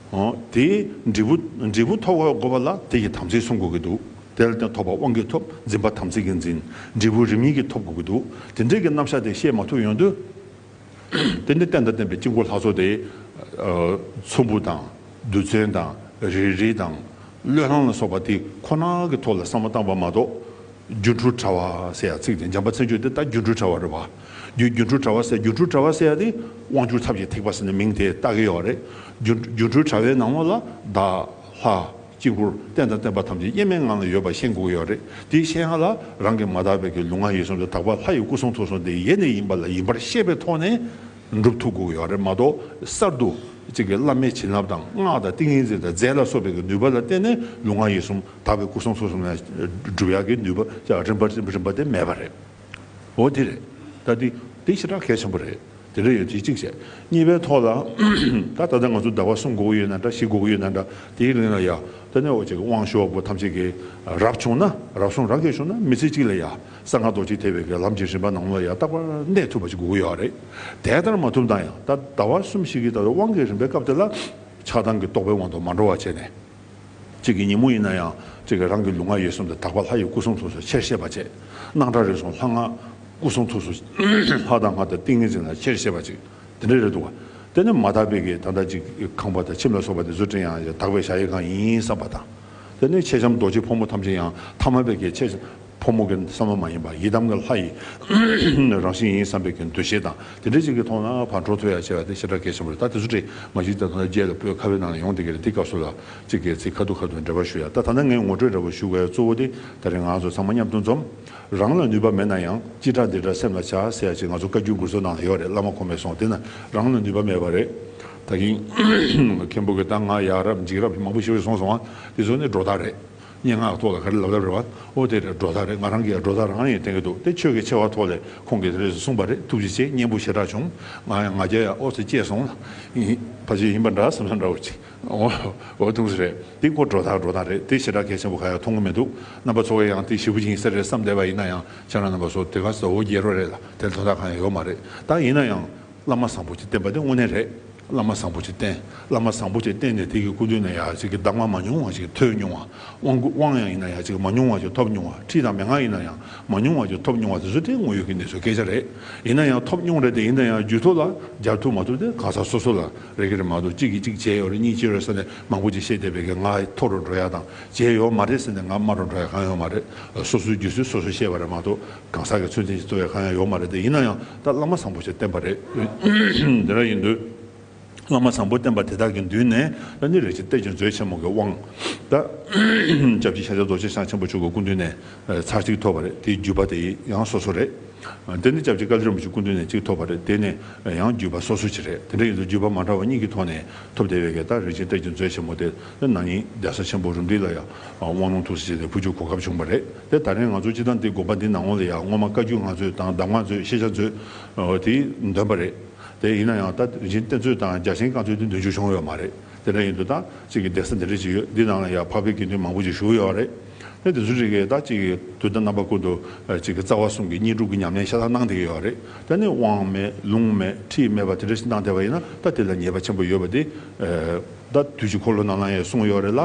ཨོ། དེའི་འབྲས་བུ་འབྲས་བུ་ཐོབ་དགོས་པ་ལ་དེ་ཡི་དམ་ཚིག་སྲུང་དགོས་ཀྱི་འདུག། དེ་ལ་བརྟེན་ཐོབ་པ་དབང་གིས་ཐོབ། འཛིན་པ་དམ་ཚིག་གིས་འཛིན། འབྲས་བུ་རིམ་གཉིས་ཀྱིས་ཐོབ་དགོས་ཀྱི་འདུག། དེ་འདྲའི་གི་རྣམ་གཞག་དེ་ཤེས་མ་ཐུབ་ཡོང་དུས། དེ་ནི་རྟེན་དང་བརྟེན་པའི་དཀྱིལ་འཁོར་ལྷ་ཚོགས་དེ། ཚོམ་བུ་དང་། རྡུལ་ཚོན་དང་། རིལ་རིལ་དང་། བློས་བསླང་ལ་སོགས་པ་དེ་ཁོ་ན་གི་ཐོག་ལ་བསམ་བློ་བཏང་བ་མ་གཏོགས། སྒྱུ་འཕྲུལ་དྲ་བ་ཟེར་ཡ་ཚིག་དེ་འཇམ་དཔལ་མཚན་བརྗོད་དེ་ད་སྒྱུ་འཕྲུལ་དྲ་བ་རེད་བ། སྒྱུ་སྒྱུ་འཕྲུལ་དྲ་བ་ཟེར། སྒྱུ་འཕྲུལ་དྲ་བ་ཟེར་ཡ་དེ་དབང་སྒྱུར་ཐབས་ཀྱི་ཐེག་པ་ཟེར་ནས་མིང་དེ་བཏགས་ཀྱི་ཡོད་རེད། སྒྱུ་སྒྱུ་འཕྲུལ་དྲ་བའི་ནང་ལོགས་ལ་བདག་ལྷ་དཀྱིལ་འཁོར་རྟེན་དང་བརྟེན་པ་ཐམས་ཅད་དབྱེར་མེད་ངང་ལ་ཡོད་པ་ཤེས་དགོས་ཀྱི་ཡོད་རེད། དེ་ཤེས་ཡ་ལ་རང་གི་མ་དག་པའི་གི་ལུས་ངག་ཡིད་གསུམ་དེ་དག་པ་ལྷ་ཡི་སྐུ་གསུང་ཐུགས་གསུམ་དེ་ཡེ་ནས་ཡིན་པ་ལ་ཡིན་པར་ཤེས་པའི་ཐོག་ནས། འགྲུབ་ཐུབ་དགོས་ཀྱི་ཡོད་རེད་མ་གཏོགས། གསར་དུ་གཅིག་གི་བླ་མའི་བྱིན་རླབས་དང་སྔགས་དང་ཏིང་ངེ་འཛིན་དང་རྫས་ལ་སོགས་པའི་གི་ནུས་པ་ལ་བརྟེན་ནས་ལུས་ངག་ཡིད་གསུམ་དག་པའི་སྐུ་གསུང་ཐུགས་གསུམ་ལ་སྒྲུབ་ཡག་གི་ནུས་པ་རིམ་པ་རིམ་པ་དེ་མེད་པ་རེད། འོ་དེ་རེད། ད་དེ་དེ་ཞེ་དྲག་གལ་ཆེན་པོ་རེད། དེ་འདྲ་ཡོད་དེ་གཅིག་བྱས། གཉིས་པའི་ཐོག་ལ། ད་ད་ལྟ་ང་ཚོ་ཟླ་བ་གསུམ་དགོས་ཀྱི་ཡོད་ན་འདྲ། བཞི་དགོས་ཀྱི་ཡོད་ན་འདྲ། དེའི་རིང་ལ་ཡ། དེ་ནས་འོ་ཅིག་དབང་ཞུ་བ་པོ་ཐམས་ཅད་ཀྱིས་རབ་བྱུང་ན། རབ་བྱུང་རང་གིས་བྱུང་ན་མི་ཚེ་གཅིག་ལ་ཡ། གསང་སྔགས་རྡོ་རྗེ་ཐེག་པའི་གི་ལམ་གྱི་རིམ་པ་ནང་ལ་ཡང་རྟག་པར་གནས་ཐུབ་པ་ཅིག་དགོས་ཀྱི་ཡོད་རེད། དེ་ལྟར་མ་ཐུབ་ན་ཡང་ད་ཟླ་བ་གསུམ་ཞིག་གི་ད་དབང་གི་རིམ་པའི་སྐབས་དེ་ལ་ཆགས་སྡང་གི་རྟོག་པའི་དབང་དུ་མ་འགྲོ་བ་བྱས་ནས། གཅིག་གི་ཉིན་མོ་ཡིན་ན་ཡང་གཅིག་གི་རང་གི་ལུས་ངག་ཡིད་གསུམ་དེ་དག་པ་ལྷ་ཡི་སྐུ་གསུང་ཐུགས་སུ་ཆེར་བཤད་པ་བྱས། སྣང་གྲགས་རིག་གསུམ་ལྷ་སྔགས་སྐུ་གསུང་ཐུགས་སུ་ལྷ་དང་སྔགས་དང་ཏིང་ངེ་འཛིན་ལ་ཆེར་བཤད་པ་ཅིག། དེ་འདྲ་རེད་འདུག་བ། དེ་ནི་མ་དག་པའི་གི་ད་ལྟ་ཅིག་ཁང་པ་དང་ཁྱིམ་ལ་སོགས་པ་དེ་ཚོ་སྤྲད་ཡང་དག་པའི་ཞག་ཡི་གང་ཡིན་བསམ་པ་དང་། དེ་ནི་མཆེད་ལྕམ་རྡོ་རྗེ་ཕོ་མོ་ཐམས་ཅད་ཡང་ཐ་མལ་པའི་གི་མཆེད་ཕོ་མོ་གི་བསམ་བློ་མ་ཡིན་པ་ཡི་དམ་གི་ལྷ་ཡི་རང་བཞིན་ཡིན་བསམ་པའི་གི་འདུ་ཤེས་དང་དེ་འདྲ་ཅིག་གི་ཐོག་ན་ཕར་འགྲོ་ཐུབ་ཡ་བྱས་པ་དེ་ཞེ་དྲག་གལ་ཆེན་པོ་རེད། ད་དེ་ཚོ་འདྲ་མ་གཞི་ད་ཐོག་ན་རྗེས་ལ་བོད་ཁ་བའི་ནང་ལ་ཡོང་བསྡད་ཀྱི་རེད། དེ་སྐབས་སུ་ལ་ཅིག་གི་ཚིག་ཁ་ཐུག་ཁ་ཐུག་འགྲེལ་པ་ཞུ་ཡ། ད་ད་ལྟ་ངས་ངོ་སྤྲོད་འདྲ་པོ་ཞུ་དགོས་ཡ་གཙོ་བོ་དེ་ད་རེས་ང་ཚོ་ཚང་མ་མཉམ་དུ་འཛོམས། རང་ལ་ནུས་པ་མེད་ན་ཡང་སྤྱི་བསྒྲགས་འདི་འདྲ་སེམས་ལ་བྱ་ཟེར་ཡ་ཅིག་ང་ཚོ་བཀའ་བརྒྱུད་མགུར་མཚོ་ནང་ལ་ཡོད་རེད། བླ་མ་ཁོ་མོས་གསུངས། དེ་ན་རང་ལ་ནུས་པ་མེད་པ་རེད། ད་གིན་མཁན་པོ་གི་ད་ང་ཡ་རབས་འཇིགས་རབས་མང་པོ་ཞིག་གསུངས་སོང་བ། དེ་ཚོ་ནི་སྒྲོ་བཏགས་རེད། སྙན་ངག་ཐོག་ལ་ག་རེ་ལབ་ལབ་རེད་བ། ཨོ་དེ་རེད། སྒྲོ་བཏགས་རེད། ང་རང་གིས་སྒྲོ་བཏགས་རང་ཡིན་བསྟན་གྱི་འདུག་དེ་ཆོས་ཀྱི་ཆེ་བ་ཐོག་ལས་ཁོང་གིས་དེ་རེད་གསུངས་པ་རེད། ཐུགས་རྗེ་ཆེ། སྙན་པོ་ཞེ་དྲག་བྱུང་། ང་ཡང་ང་རྒྱལ་ཡང་ཨོ་ཙི་སྐྱེས་སོང་ལ། ཕལ་ཆེར་ཡིན་པ་འདྲ་བསམ་བསམ་འདྲ་བོ་ཅིག་ཨོ་ཨོ་ཐུགས་སུ་རེད། དེ་ཁོ་སྒྲོ་བཏགས་སྒྲོ་བཏགས་རེད། དེ་ཞེ་དྲག་གལ་ཆེན་པོ་ག་ཡང་མཐོང་གི་མི་འདུག་རྣམ་པ་ཚོ་གིས་ཡང་དེ་ཞེ་པོ་ཅིག་ཡིན་ས་རེད་བསམ་བསྡད་པ་ཡིན་ན་ཡང་། ཁྱེད་རང་རྣམ་པ་ཚོ་དེ་ག་ས་འོ་རྒྱལ་རོ་རེད་ལ། དེར་དོན་དག་གང་ཡང་ཡོད་མ་རེད། ད་ཡིན་ན་ཡང་། བླ་མ་བཟང་པོ་ཅིག་བསྟེན་པ་དེ་དངོས་གནས་རེད། བླ་མ་བཟང་པོ་ཅིག་བསྟེན། བླ་མ་བཟང་པོ་ཅིག་བསྟེན་ནས་དེ་གི་སྐུ་མདུན་ནས་ཡ་ཅིག་གི་གདམས་ངག་མང་ཉུང་བ་ཅིག་ཐོས་མྱོང་བ། དབང་དབང་ཡང་ཡིན་ན་ཡ་ཅིག་མང་ཉུང་བ་ཅིག་ཐོབ་མྱོང་བ། ཁྲིད་དང་མན་ངག་ཡིན་ན་ཡང་མང་ཉུང་བ་ཅིག་ཐོབ་མྱོང་བ་དེ་ཚོ་དེ་དངོས་ཡོད་ཀྱི་གནས་ཚུལ་སྐད་ཆ་རེད། ཡིན་ན་ཡང་ཐོབ་མྱོང་རེད་དེ། ཡིན་ན་ཡང་རྒྱུད་ཐོག་ལ་སྦྱར་ཐུབ་མ་ཐུབ་དེ་གང་ཟག་སོ་སོ་ལ་རེད་ཀྱི་རེད་མ་གཏོགས། གཅིག་གིས་གཅིག་བྱས་ཡོད་རེད། གཉིས་བྱས་ཡོད་རེད་ཟེར་ནས་མང་པོ་ཅིག་བཤད་བསྡད་པའི་གི་ང་མཐོ་རུ་འགྲོ་ཡ་དང་། བྱས་ཡོད་མ་རེད་ཟེར་ནས་ང་དམའ་རུ་འགྲོ་ཡ་གང་ཡོད་མ་རེད། སོ་སོའི་རྒྱུད་ཚོད་སོ་སོས་ཤེས་པ་རེད་མ་གཏོགས། གང་ཟག་གི་ཚོད་འཛིན་བྱེད་ཐུབ་ཡ་གང་ཡང་ཡོད་མ་རེད་དེ། ཡིན་ན་ཡང་ད་བླ་མ་བཟང་པོ་ཞིག་བསྟེན་པ་རེད། དེ་འདྲ་ཡིན་དུས། བླ་མ་བཟང་པོ་བསྟེན་པ་དེ་དག་གི་མདུན་ནས་ད་ནི་རིན་ཆེན་གཏེར་གྱི་མཛོད་ཆེན་མོ་གི་དབང་། ད་སྐྱབས་རྗེ་ཤཱཀྱ་རྡོ་རྗེ་འཆང་ཆེན་པོ་མཆོག་གི་སྐུ་མདུན་ནས་ཚར་གཅིག་ཐོབ་པ་རེད། དེའི་བརྒྱུད་པ་དེ་ཡང་སོ་སོ་རེད། དེ་ནི་སྐྱབས་རྗེ་བཀའ་བློན་རིན་པོ་ཆེའི་སྐུ་མདུན་ནས་གཅིག་ཐོབ་པ་རེད། དེ་ནས་ཡང་བརྒྱུད་པ་སོ་སོ་ཅིག་རེད། དེ་འདྲ་ཡིན་དུས་བརྒྱུད་པ་མ་འདྲ་བ་གཉིས་ཀྱི་ཐོག་ནས་ཐོབ་བསྡད་པའི་གི་ད་རིན་ཆེན་གཏེར་གྱི་མཛོད་ཆེན་མོ་དེ། ན་ནིང་གདན་ས་ཆེན་པོ་རུ་འདི་ལ་ཡང་དབང་ལུང་ཐུགས་སུ་ཆེ་ནས་ཕུལ་རྒྱུ་གོ་སྐབས་བྱུང་བ་རེད། དེ་ད་རིང་ང་ཚོ་སྤྱི་བཏང་འདི་དགོན་པ་འདི་ནང་ལོགས་ལ་ཡང་སྔོན་མ་བཀའ་བརྒྱུད་བསྔགས་མཛོད་དང་གདམས་ངག་མཛོད། ཤེས་བྱ་མཛོད། ཨོ་དེ་འདོན་པ་རེད། དེ་ཡིན་ན་ཡང་ད་རིན་ཆེན་གཏེར་མཛོད་དང་རྒྱ་ཆེན་བཀའ་མཛོད་འདི་འདོན་རྒྱུ་བྱུང་ཡོད་མ་རེད། དེ་འདྲ་ཡིན་དུས་ད་གཅིག་གི་གདན་ས་འདི་འདྲ་ཅིག་ཡོད། འདི་ནང་ལ་ཡང་འཕགས་པའི་དགེ་འདུན་མང་པོ་ཅིག་བཞུགས་ཡོད་རེད། དེ་དེ་ཚོ་རིགས་ཀྱིས་ད་གཅིག་གི་དུས་དང་རྣམ་པ་ཀུན་ཏུ་གཅིག་གི་རྩ་བ་གསུམ་གྱི་དངོས་གྲུབ་ཀྱི་ཉམས་ལེན་ཤ་སྟག་གནང་བསྡད་ཀྱི་ཡོད་རེད། ད་ནི་དབང་མེད་ལུང་མེད་ཁྲིད་མེད་པ་དེ་འདྲ་ཞིག་གནང་བསྡད་པ་ཡིན་ན་ད་དེ་ལ་ཉེས་པ་ཆེན་པོ་ཡོད་པ་དེ། ད་དུས་ཀྱི་འཁོར་ལོ་ནང་ལ་ཡང་གསུངས་ཡོད་རེད་ལ།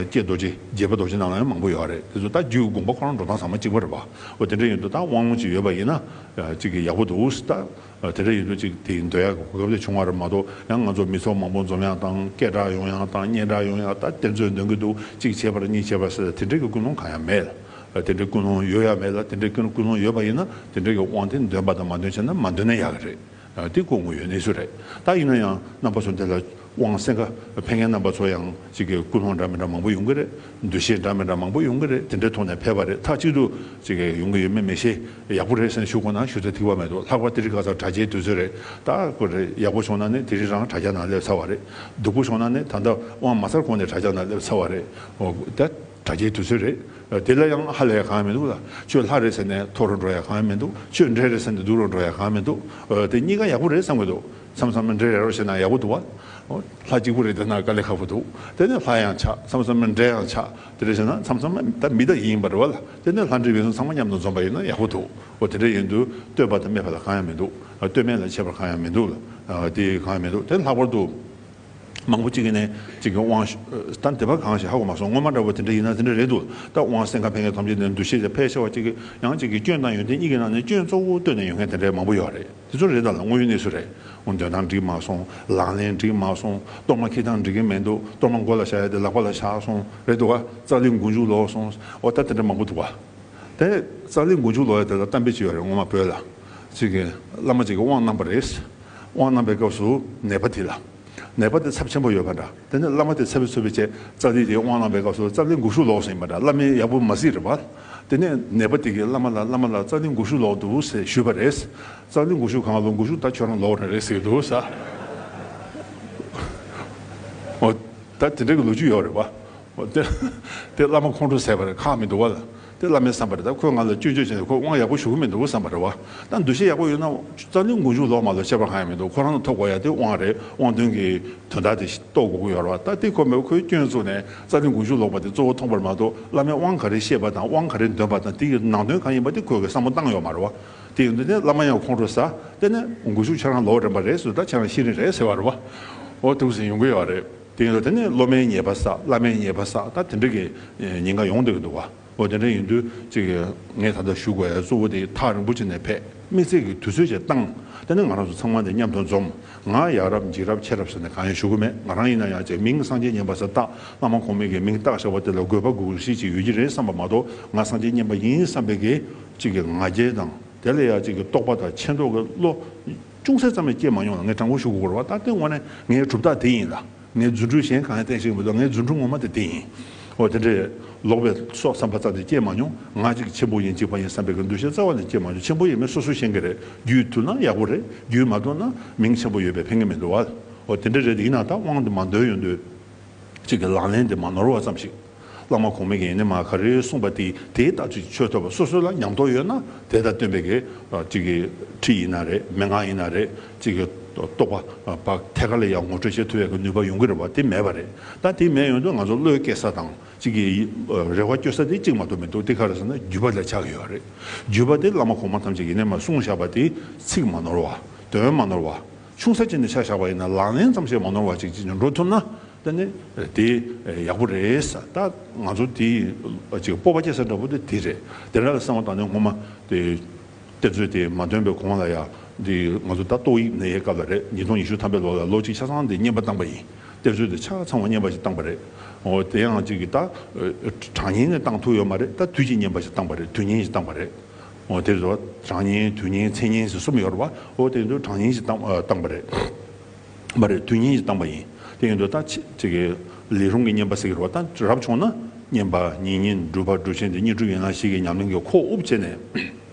ཀྱེ་རྡོ་རྗེ་རྒྱལ་པོ་རྡོ་རྗེ་ནང་ལ་ཡང་མང་པོ་ཡོད་རེད། དེ་ཚོ་ད་རྒྱུད་དགོངས་པ་ཁོ་རང་འགྲོ་སྟངས་ཚང་མ་གཅིག་པ་རེད་པ། འོ་དེ་འདྲ་ཡིན་དུས་ད་དབང་ལུང་ཅིག་ཡོད་པ་ཡིན་ན་གཅིག་གི་ཡག་པོ་འདུག་ད། དེ་འདྲ་ཡིན་དུས་གཅིག་དེ་འདོན་ཡག་གི་གོ་སྐབས་དེ་བྱུང་བ་རེད་མ་གཏོགས། ཡང་ང་ཚོ་མི་ཚོགས་མང་པོ་འཛོམས་ཡག་དང་། སྐད་གྲགས་ཡོང་ཡག་དང་། སྙན་གྲགས་ཡོང་ཡག་ད་གཏེར་མཛོད་འདོན་གྱི་འདུག་གཅིག་བྱས་པ་རེད། གཉིས་བྱས་པ་རེད་ཟེར་དེ་འདྲ་གི་ཀུན་སློང་གང་ཡང་མེད་ལ། དེ་འདྲའི་ཀུན་སློང་ཡོད་ཡ་མེད་ལ། དེ་འདྲའི་ཀུན་ཀུན་སློང་ཡོད་པ་ཡིན་ན་དེ་འདྲ་གི་དབང་དེ་འདོན་པ་དང་མ་འདོན་བྱས་ན་མ་འདོན་ན་ཡག་གི་རེད། དེ་ཁོ་དངོས་ཡོད་གནས་ཚུལ་རེད། ད་ཡིན་ན་ཡང་རྣམ་པ་ཚོ་འདི་ལ་དབང་གསན་ཁ་ཕེབས་མཁན་རྣམ་པ་ཚོ་ཡང་གཅིག་གི་ཀུན་སློང་འདྲ་མི་འདྲ་མང་པོ་ཡོང་གི་རེད། འདུ་ཤེས་འདྲ་མི་འདྲ་མང་པོ་ཡོང་གི་རེད། དེ་འདྲའི་ཐོག་ནས་ཕེབས་པ་རེད། མཐའ་གཅིག་ཏུ་གཅིག་གི་ཡོང་གི་ཡོད་མེད་མི་ཤེས། ཡག་པོ་རེད་ཟེར་ནས་ཞུ་དགོས་ན་ཞུ་ས་ཐིགས་པ་མེད་འདུག་ལྷག་པར་དེ་རིང་ཁ་སང་དྲ་རྒྱའི་དུས་ཚོད་རེད། ད་ཁོ་རེ་ཡག་པོ་བྱུང་ན་ནི་དེ་རིང་རང་དྲ་རྒྱ་ནང་སླེབས་ཚར་བ་རེད། སྡུག་པོ་བྱུང་ན་ནི་ད་ལྟ་དབང་མ་ཚར་གོང་ནས་དྲ་རྒྱ་ནང་སླེབས་ཚར་བ་རེད། འོ་ད། དྲ་རྒྱའི་དུས་ཚོད་རེད། དེ་ལ་ཡང་ཧ་ལས་ཡ་གང་ཡང་མི་འདུག་ལ། ཁྱོད་ལྷ་རེད་ཟེར་ནས་མཐོ་རུ་འགྲོ་ཡ་གང་ཡང་མི་འདུག་ཁྱོད་འདྲེ་རེད་ཟེར་ནས་སྡུག་རུ་འགྲོ་ཡ་གང་ཡང་མི་འདུག་དེ་གཉིས་ཀ་ཡག་པོ་རེད་བསམ་གི་འདུག་མཚམས་མཚམས་འདྲེ་རེད་རོ་བྱས་ན་ཡག་པོ་འདུག་བ། ལྷ་གཅིག་པུ་རེད་བསྡད་ན་དཀའ་ལས་ཁག་པོ་འདུག་དེ་ནས་ལྷ་ཡང་ཆགས། མཚམས་མཚམས་འདྲེ་ཡང་ཆགས། དེ་འདྲ་བྱས་ན་མཚམས་མཚམས་ད་མི་དང་ཡིན་པ་རེད་བ་ལ། དེ་ནས་ལྷ་འདྲེ་མི་གསུམ་ཚང་མ་མཉམ་དུ་འཛོམས་པ་ཡིན་ན་ཡག་པོ་འདུག་འོ་དེ་འདྲ་ཡིན་དུས་བསྟོད་པ་དང་སྨད་པ་ལ་གང་ཡང་མི་འདུག་བསྟོད་སྨད་ལ་ཆད་པ་གང་ཡང་མི་འདུག་ལ། དེ་གང་ཡང་མི་འདུག་དེ་ལྷག་པར་དུ། མང་པོ་གཅིག་གིས་ནས་གཅིག་གི་དབང་ཞུ། ད་དེ་བ་གང་ཞིག་ཧ་གོ་མ་སོང་། སྔོན་མ་འདྲ་བོ་དེ་འདྲ་ཡིན་ན་དེ་འདྲ་རེད་འདུག་ད་དབང་གསན་ཁ་ཕེབས་མཁན་ཐམས་ཅད་ནས་འདུ་ཤེས་དེ་ཕལ་ཆེ་བ་གཅིག་གི་ཡང་གཅིག་གི་སྐྱོན་དང་ཡོན་ཏན་གཉིས་ཀྱི་ནང་ནས་སྐྱོན་གཙོ་བོ་བཏོན་ནས་ཡོང་མཁན་དེ་འདྲ་མང་པོ་ཡོད་རེད། དེ་ཚོ་རེད། ད་ལ་དངོས་ཡོད་གནས་ཚུལ་རེད། འོ་འདོན་སྟངས་འགྲིག་མ་སོང་། ལག་ལེན་འགྲིག་མ་སོང་། གཏོར་མ་འཁྱེར་སྟངས་འགྲིག་གི་མི་འདུག་གཏོར་མ་མགོ་ལ་བཞག་ཡ་དེ་ལག་པ་ལ་བཞག་སོང་རེད་འདུག་ག་རྩ་ལི་མགོ་མཇུག་ལོག་སོང་། འོ་ད་དེ་འདྲ་མང་པོ་འདུག་ག་དེ་རྩ་ལི་མགོ་མཇུག་ལོག་ཡ་དེ་ལ་གཏམ་དཔེ་ཅིག་ཡོད་རེད། སྔོན་མ་བོད་ལ་གཅིག་གི་བླ་མ་གཅིག་གིས་དབང་གནང་བ་རེད། དབང་གནང་བའི་སྐབས་སུ་ནད་པ་དེ་ལ། ནད་པ་དེ་ཚབས་ཆེན་པོ་ཡོད་པ་འདྲ། དེ་ནས་བླ་མ་དེ་ཚབ་ཚུབ་པའི་ཆེད་རྩ་ལི་དེའི་དབང་གནང་བའི་སྐབས་སུ་རྩ་ལི་མགོ་གཞུག་ལོག་སོང་ཡིན་པ་འདྲ། བླ་མས་ཡག་པོ་མ་གཟིགས་རེད་པ། དེ་ནས་ནད་པ་དེ་གིས་བླ་མ་ལ། བླ་མ་ལགས་རྩ་ལི་མགོ་གཞུག་ལོག་འདུག་ཟེར་ཞུས་པ་རེད། རྩ་ལི་མགོ་གཞུག་གང་ལོག་མགོ་གཞུག་ད་ཁྱོད་རང་ལོག་རེད་རེད་ཟེར་གྱི་འདུག་ས། འོ། ད་དེ་འདྲ་གི་ལོ་རྒྱུས་ཡོད་རེད་པ། འོ་དེ། དེ་བླ་མ་ཁོང་ཁྲོ་ཟ་བ་རེད། ཁག་མི་འདུག་བ་ལ། དེ་བླ་མས་བསམ་པ་རེད། ད་ཁོས་ང་ལ་སྐྱོན་བརྗོད་བྱས་ནས་ཁོས་དབང་ཡག་པོ་ཞུ་གི་མི་འདུག་བསམ་པ་རེད་བ། ད་འདུ་ཤེས་ཡག་པོ་ཡོད་ན་རྩ་ལི་མགོ་མཇུག་ལོག་མ་ལོག་ཁྱད་པར་གང་ཡང་མི་འདུག་ཁོ་རང་ལ་ཐོབ་དགོས་ཡ་དེ་དབང་རེད། དབང་དོན་གྱི་དོན་དག་དེ་རྟོགས་དགོས་ཀྱི་ཡོད་རེད་བ། ད་དེ་ཁོ་མེད་པ་ཁོས་སྐྱོན་བཙུགས་ནས་རྩ་ལི་མགོ་མཇུག་ལོག་པ་དེ་གཙོ་བོ་མཐོང་བ་རེད་མ་གཏོགས། བླ་མས་དབང་ག་རེ་བཤད་པ་དང་། དབང་ག་རེ་འདོན་པ་དང་། དེ་ཡི་ནང་དོན་གང་ཡིན་པ་དེ་ཁོས་གི་བསམ་བློ་བཏང་ཡོད་མ་རེད་བ། དེ་ཡིན་དུས་ནས་བླ་མ་ཡང་ཁོང་ཁྲོ་ཟ། དེ་ནས་མགོ་མཇུག་ཁྱེད་རང་ལོག་རན་པ་རེད་ཟེར། ད་ཁྱེད་རང་ཤི་རན་རེད་ཟེར་བ་རེད་བ། འོ་འདུག་ཟེར་ཡོང་གི་ཡོད་རེད། དེ་ཡིན་དུས་དེ་ནས་སློབ་མའི་ཉེས་པ་བསགས། བླ་མའི་ཉེས་པ་བསགས། ད་དེ་འདྲ་གི་ཉེན་ཁ་ཡོང་བསྡད་ཀྱི་འདུག་བ། འོ་དེ་འདྲ་ཡིན་དུས་གཅིག་གི་ངས་ད་ལྟ་ཞུ་དགོས་ཡ་གཙོ་བོ་དེ་ཐག་རིང་པོ་ཅིག་ནས་ཕེབས། དམིགས་བསལ་གྱི་དུས་ཚོད་ཅིག་བཏང་། དེ་ནས་ང་རང་ཚོ་ཚང་མ་དེ་མཉམ་དུ་འཛོམས། ང་ཡག་རབས་འཇིགས་རབས་ཆེ་རབས་ཟེར་ནས་གང་ཡང་ཞུ་གི་མེད། ང་རང་ཡིན་ན་ཡང་ཅིག་མིང་སངས་རྒྱས་མཉན་པ་ཟེར་བཏགས། བླ་མ་གོང་མའི་གི་མིང་བཏགས་བཞག་པ་དེ་ལ་དགོས་པ་དགོས་གཞི་ཅིག་ཡོད་ཀྱི་རེད་བསམ་པ་མ་གཏོགས། ང་སངས་རྒྱས་མཉན་པ་ཡིན་བསམ་པའི་གི་གཅིག་གི་ང་རྒྱལ་དང་། དེ་ལ་ཡ་གཅིག་གི་རྟོགས་པ་དང་ཆེ་མདོག་གི་བློ་ཅུང་ཟད་ཙམ་ཡང་སྐྱེས་མ་མྱོང་ལ། ངས་དྲང་པོ་ཞུ་དགོས་རེད་བ། ད་དེ་དངོས་གནས་ངའི་གྲུབ་རྟགས་དེ་ཡིན་ལ། ངའི་རྫུ་འཕྲུལ་གཞན་གང་ཡང་བསྟན་ཤེས་ཀྱི་མི་འདུག་ངའི་རྫུ་འཕྲུལ་ངོ་མ་དེ་དེ་ཡིན། འོ་དེ་འདྲས་ལོག་པའི་སོགས་བསམ་པ་རྩ་ནས་སྐྱེས་མ་མྱོང་། ང་གཅིག་ཆེན་པོ་ཡིན་གཅིག་པ་ཡིན་བསམ་པའི་གི་འདུ་ཤེས་རྩ་བ་ནས་སྐྱེས་མ་མྱོང་། ཆེན་པོ་ཡིན་མིན་སོ་སོས་ཤེས་ཀྱི་རེད། རྒྱུད་ཐུབ་ན་ཡག་པོ་རེད། རྒྱུད་མ་ཐུབ་ན་མིང་ཆེན་པོ་ཡོད་པས་ཕན་གྱི་མི་འདུག་བ། འོ་དེ་འདྲ་རེད། ཡིན་ན་ད་དབང་དེ་མ་འདོན་ཡོང་དུས། གཅིག་གི་ལག་ལེན་དེ་མ་ནོར་བ་ཙམ་ཞིག་བླ་མ་གོང་མ་གིས་ནི་མ་ག་རེ་གསུངས་པ་དེ་དེའི་ལྟག་ཅིག་ཆོད་ཐུབ་པ། སོ་སོ་ལ་ཉམས་རྟོགས་ཡོད་ན་དེ་དང་བསྟུན་པའི་གི་ཅིག་གི་ཁྲིད་ཡིན་ན་རེད། མན་ངག་ཡིན་ན་རེད། ཅིག་གི་རྟོགས་པ་ཕར་ཐད་ཀར་ལ་ཡང་ངོ་སྤྲོད་བྱེད་ཐུབ་ཡག་གི་ནུས་པ་ཡོང་གི་རེད་བ། དེ་མེད་པ་རེད། ད་དེ་མེད་ཡོང་དུས་ང་ཚོ་བློ་སྐྱེ་ས་དང་ཅིག་གི་རེ་བ་བཅོལ་ས་དེ་གཅིག་མ་གཏོགས་མི་འདུག་དེ་ག་རེ་ཟེར་ན་བརྒྱུད་པ་ལ་ཆགས་ཀྱི་ཡོད་རེད། བརྒྱུད་པ་དེ་བླ་མ་གོང་མ་ཐམས་ཅད་ཀྱིས་ནི་མ་གསུངས་བཞག་པ་དེ་ཚིག་མ་ནོར་བ། དོན་མ་ནོར་བ། ཆུང་ས་ཅིག་ནས་ཆ་བཞག་པ་ཡིན་ན་ལག་ལེན་ཙམ་ཞིག་མ་ནོར་བ་ཅིག་ཅིག་འགྲོ་ཐུབ་ན་ད་ནི་དེ་ཡག་པོ་རེད་ས། ད་ང་ཚོ་དེ་ཅིག་སྤོབས་པ་སྐྱེ་ས་འདྲ་པོ་དེ་དེ་རེད། དེ་འདྲ་ལ་བསམ་བློ་བཏང་ནས་སྔོན་མ་དེ་གཏེར་མཛོད་དེ་མ་ཐོན་པའི་གོང་ལ་ཡ་འདི་ང་ཚོ་ད་ཏོག་དབྱིབས་ནད་ཡའི་སྐབས་ལ་རེད། ཉིས་སྟོང་ཉི་ཤུ་ཐམ་པའི་ལོ་ལ་ལོ་གཅིག་ཆ་ཚང་དེ་རྔན་པ་བཏང་པ་ཡིན། གཏེར་མཛོད་དེ་ཆ་ཚང་བ་རྔན་པ་ཞིག་བཏང་པ་རེད། འོ་དེ་ཡང་ཅིག་གི་ད་གྲངས་བསྙེན་ནས་བཏང་ཐུབ་ཡོད་མ་རེད། ད་དུས་ཀྱི་རྔན་པ་ཞིག་བཏང་པ་རེད། དུས་བསྙེན་ཞིག་བཏང་པ་རེད། འོ་དེ་རེད་བ། གྲངས་བསྙེན་དུས་བསྙེན་མཚན་བསྙེན་ཟེར་གསུམ་ཡོད་རེད་བ། འོ་དེ་ཚོ་གྲངས་བསྙེན་ཞིག་བཏང་ཨ་བཏང་པ་རེད། མ་རེད། དུས་བསྙེན་ཞིག་བཏང་པ་ཡིན། དེ་ཡིན་དུས་ད་ཅི་ཅིག་གི་ལས་རུང་གི་བསྙེན་པ་ཟེར་གི་རེད་བ། ད་རབ་བྱུང་ན་བསྙེན་པ་ཉེ་བསྙེན་སྒྲུབ་པ་སྒྲུབ་ཆེན་དེ་བསྙེན་སྒྲུབ་ཡན་ལག་བཞི་གི་ཉམས་ལེན་གྱི་ཁོག་དབུབ་བྱས་ནས་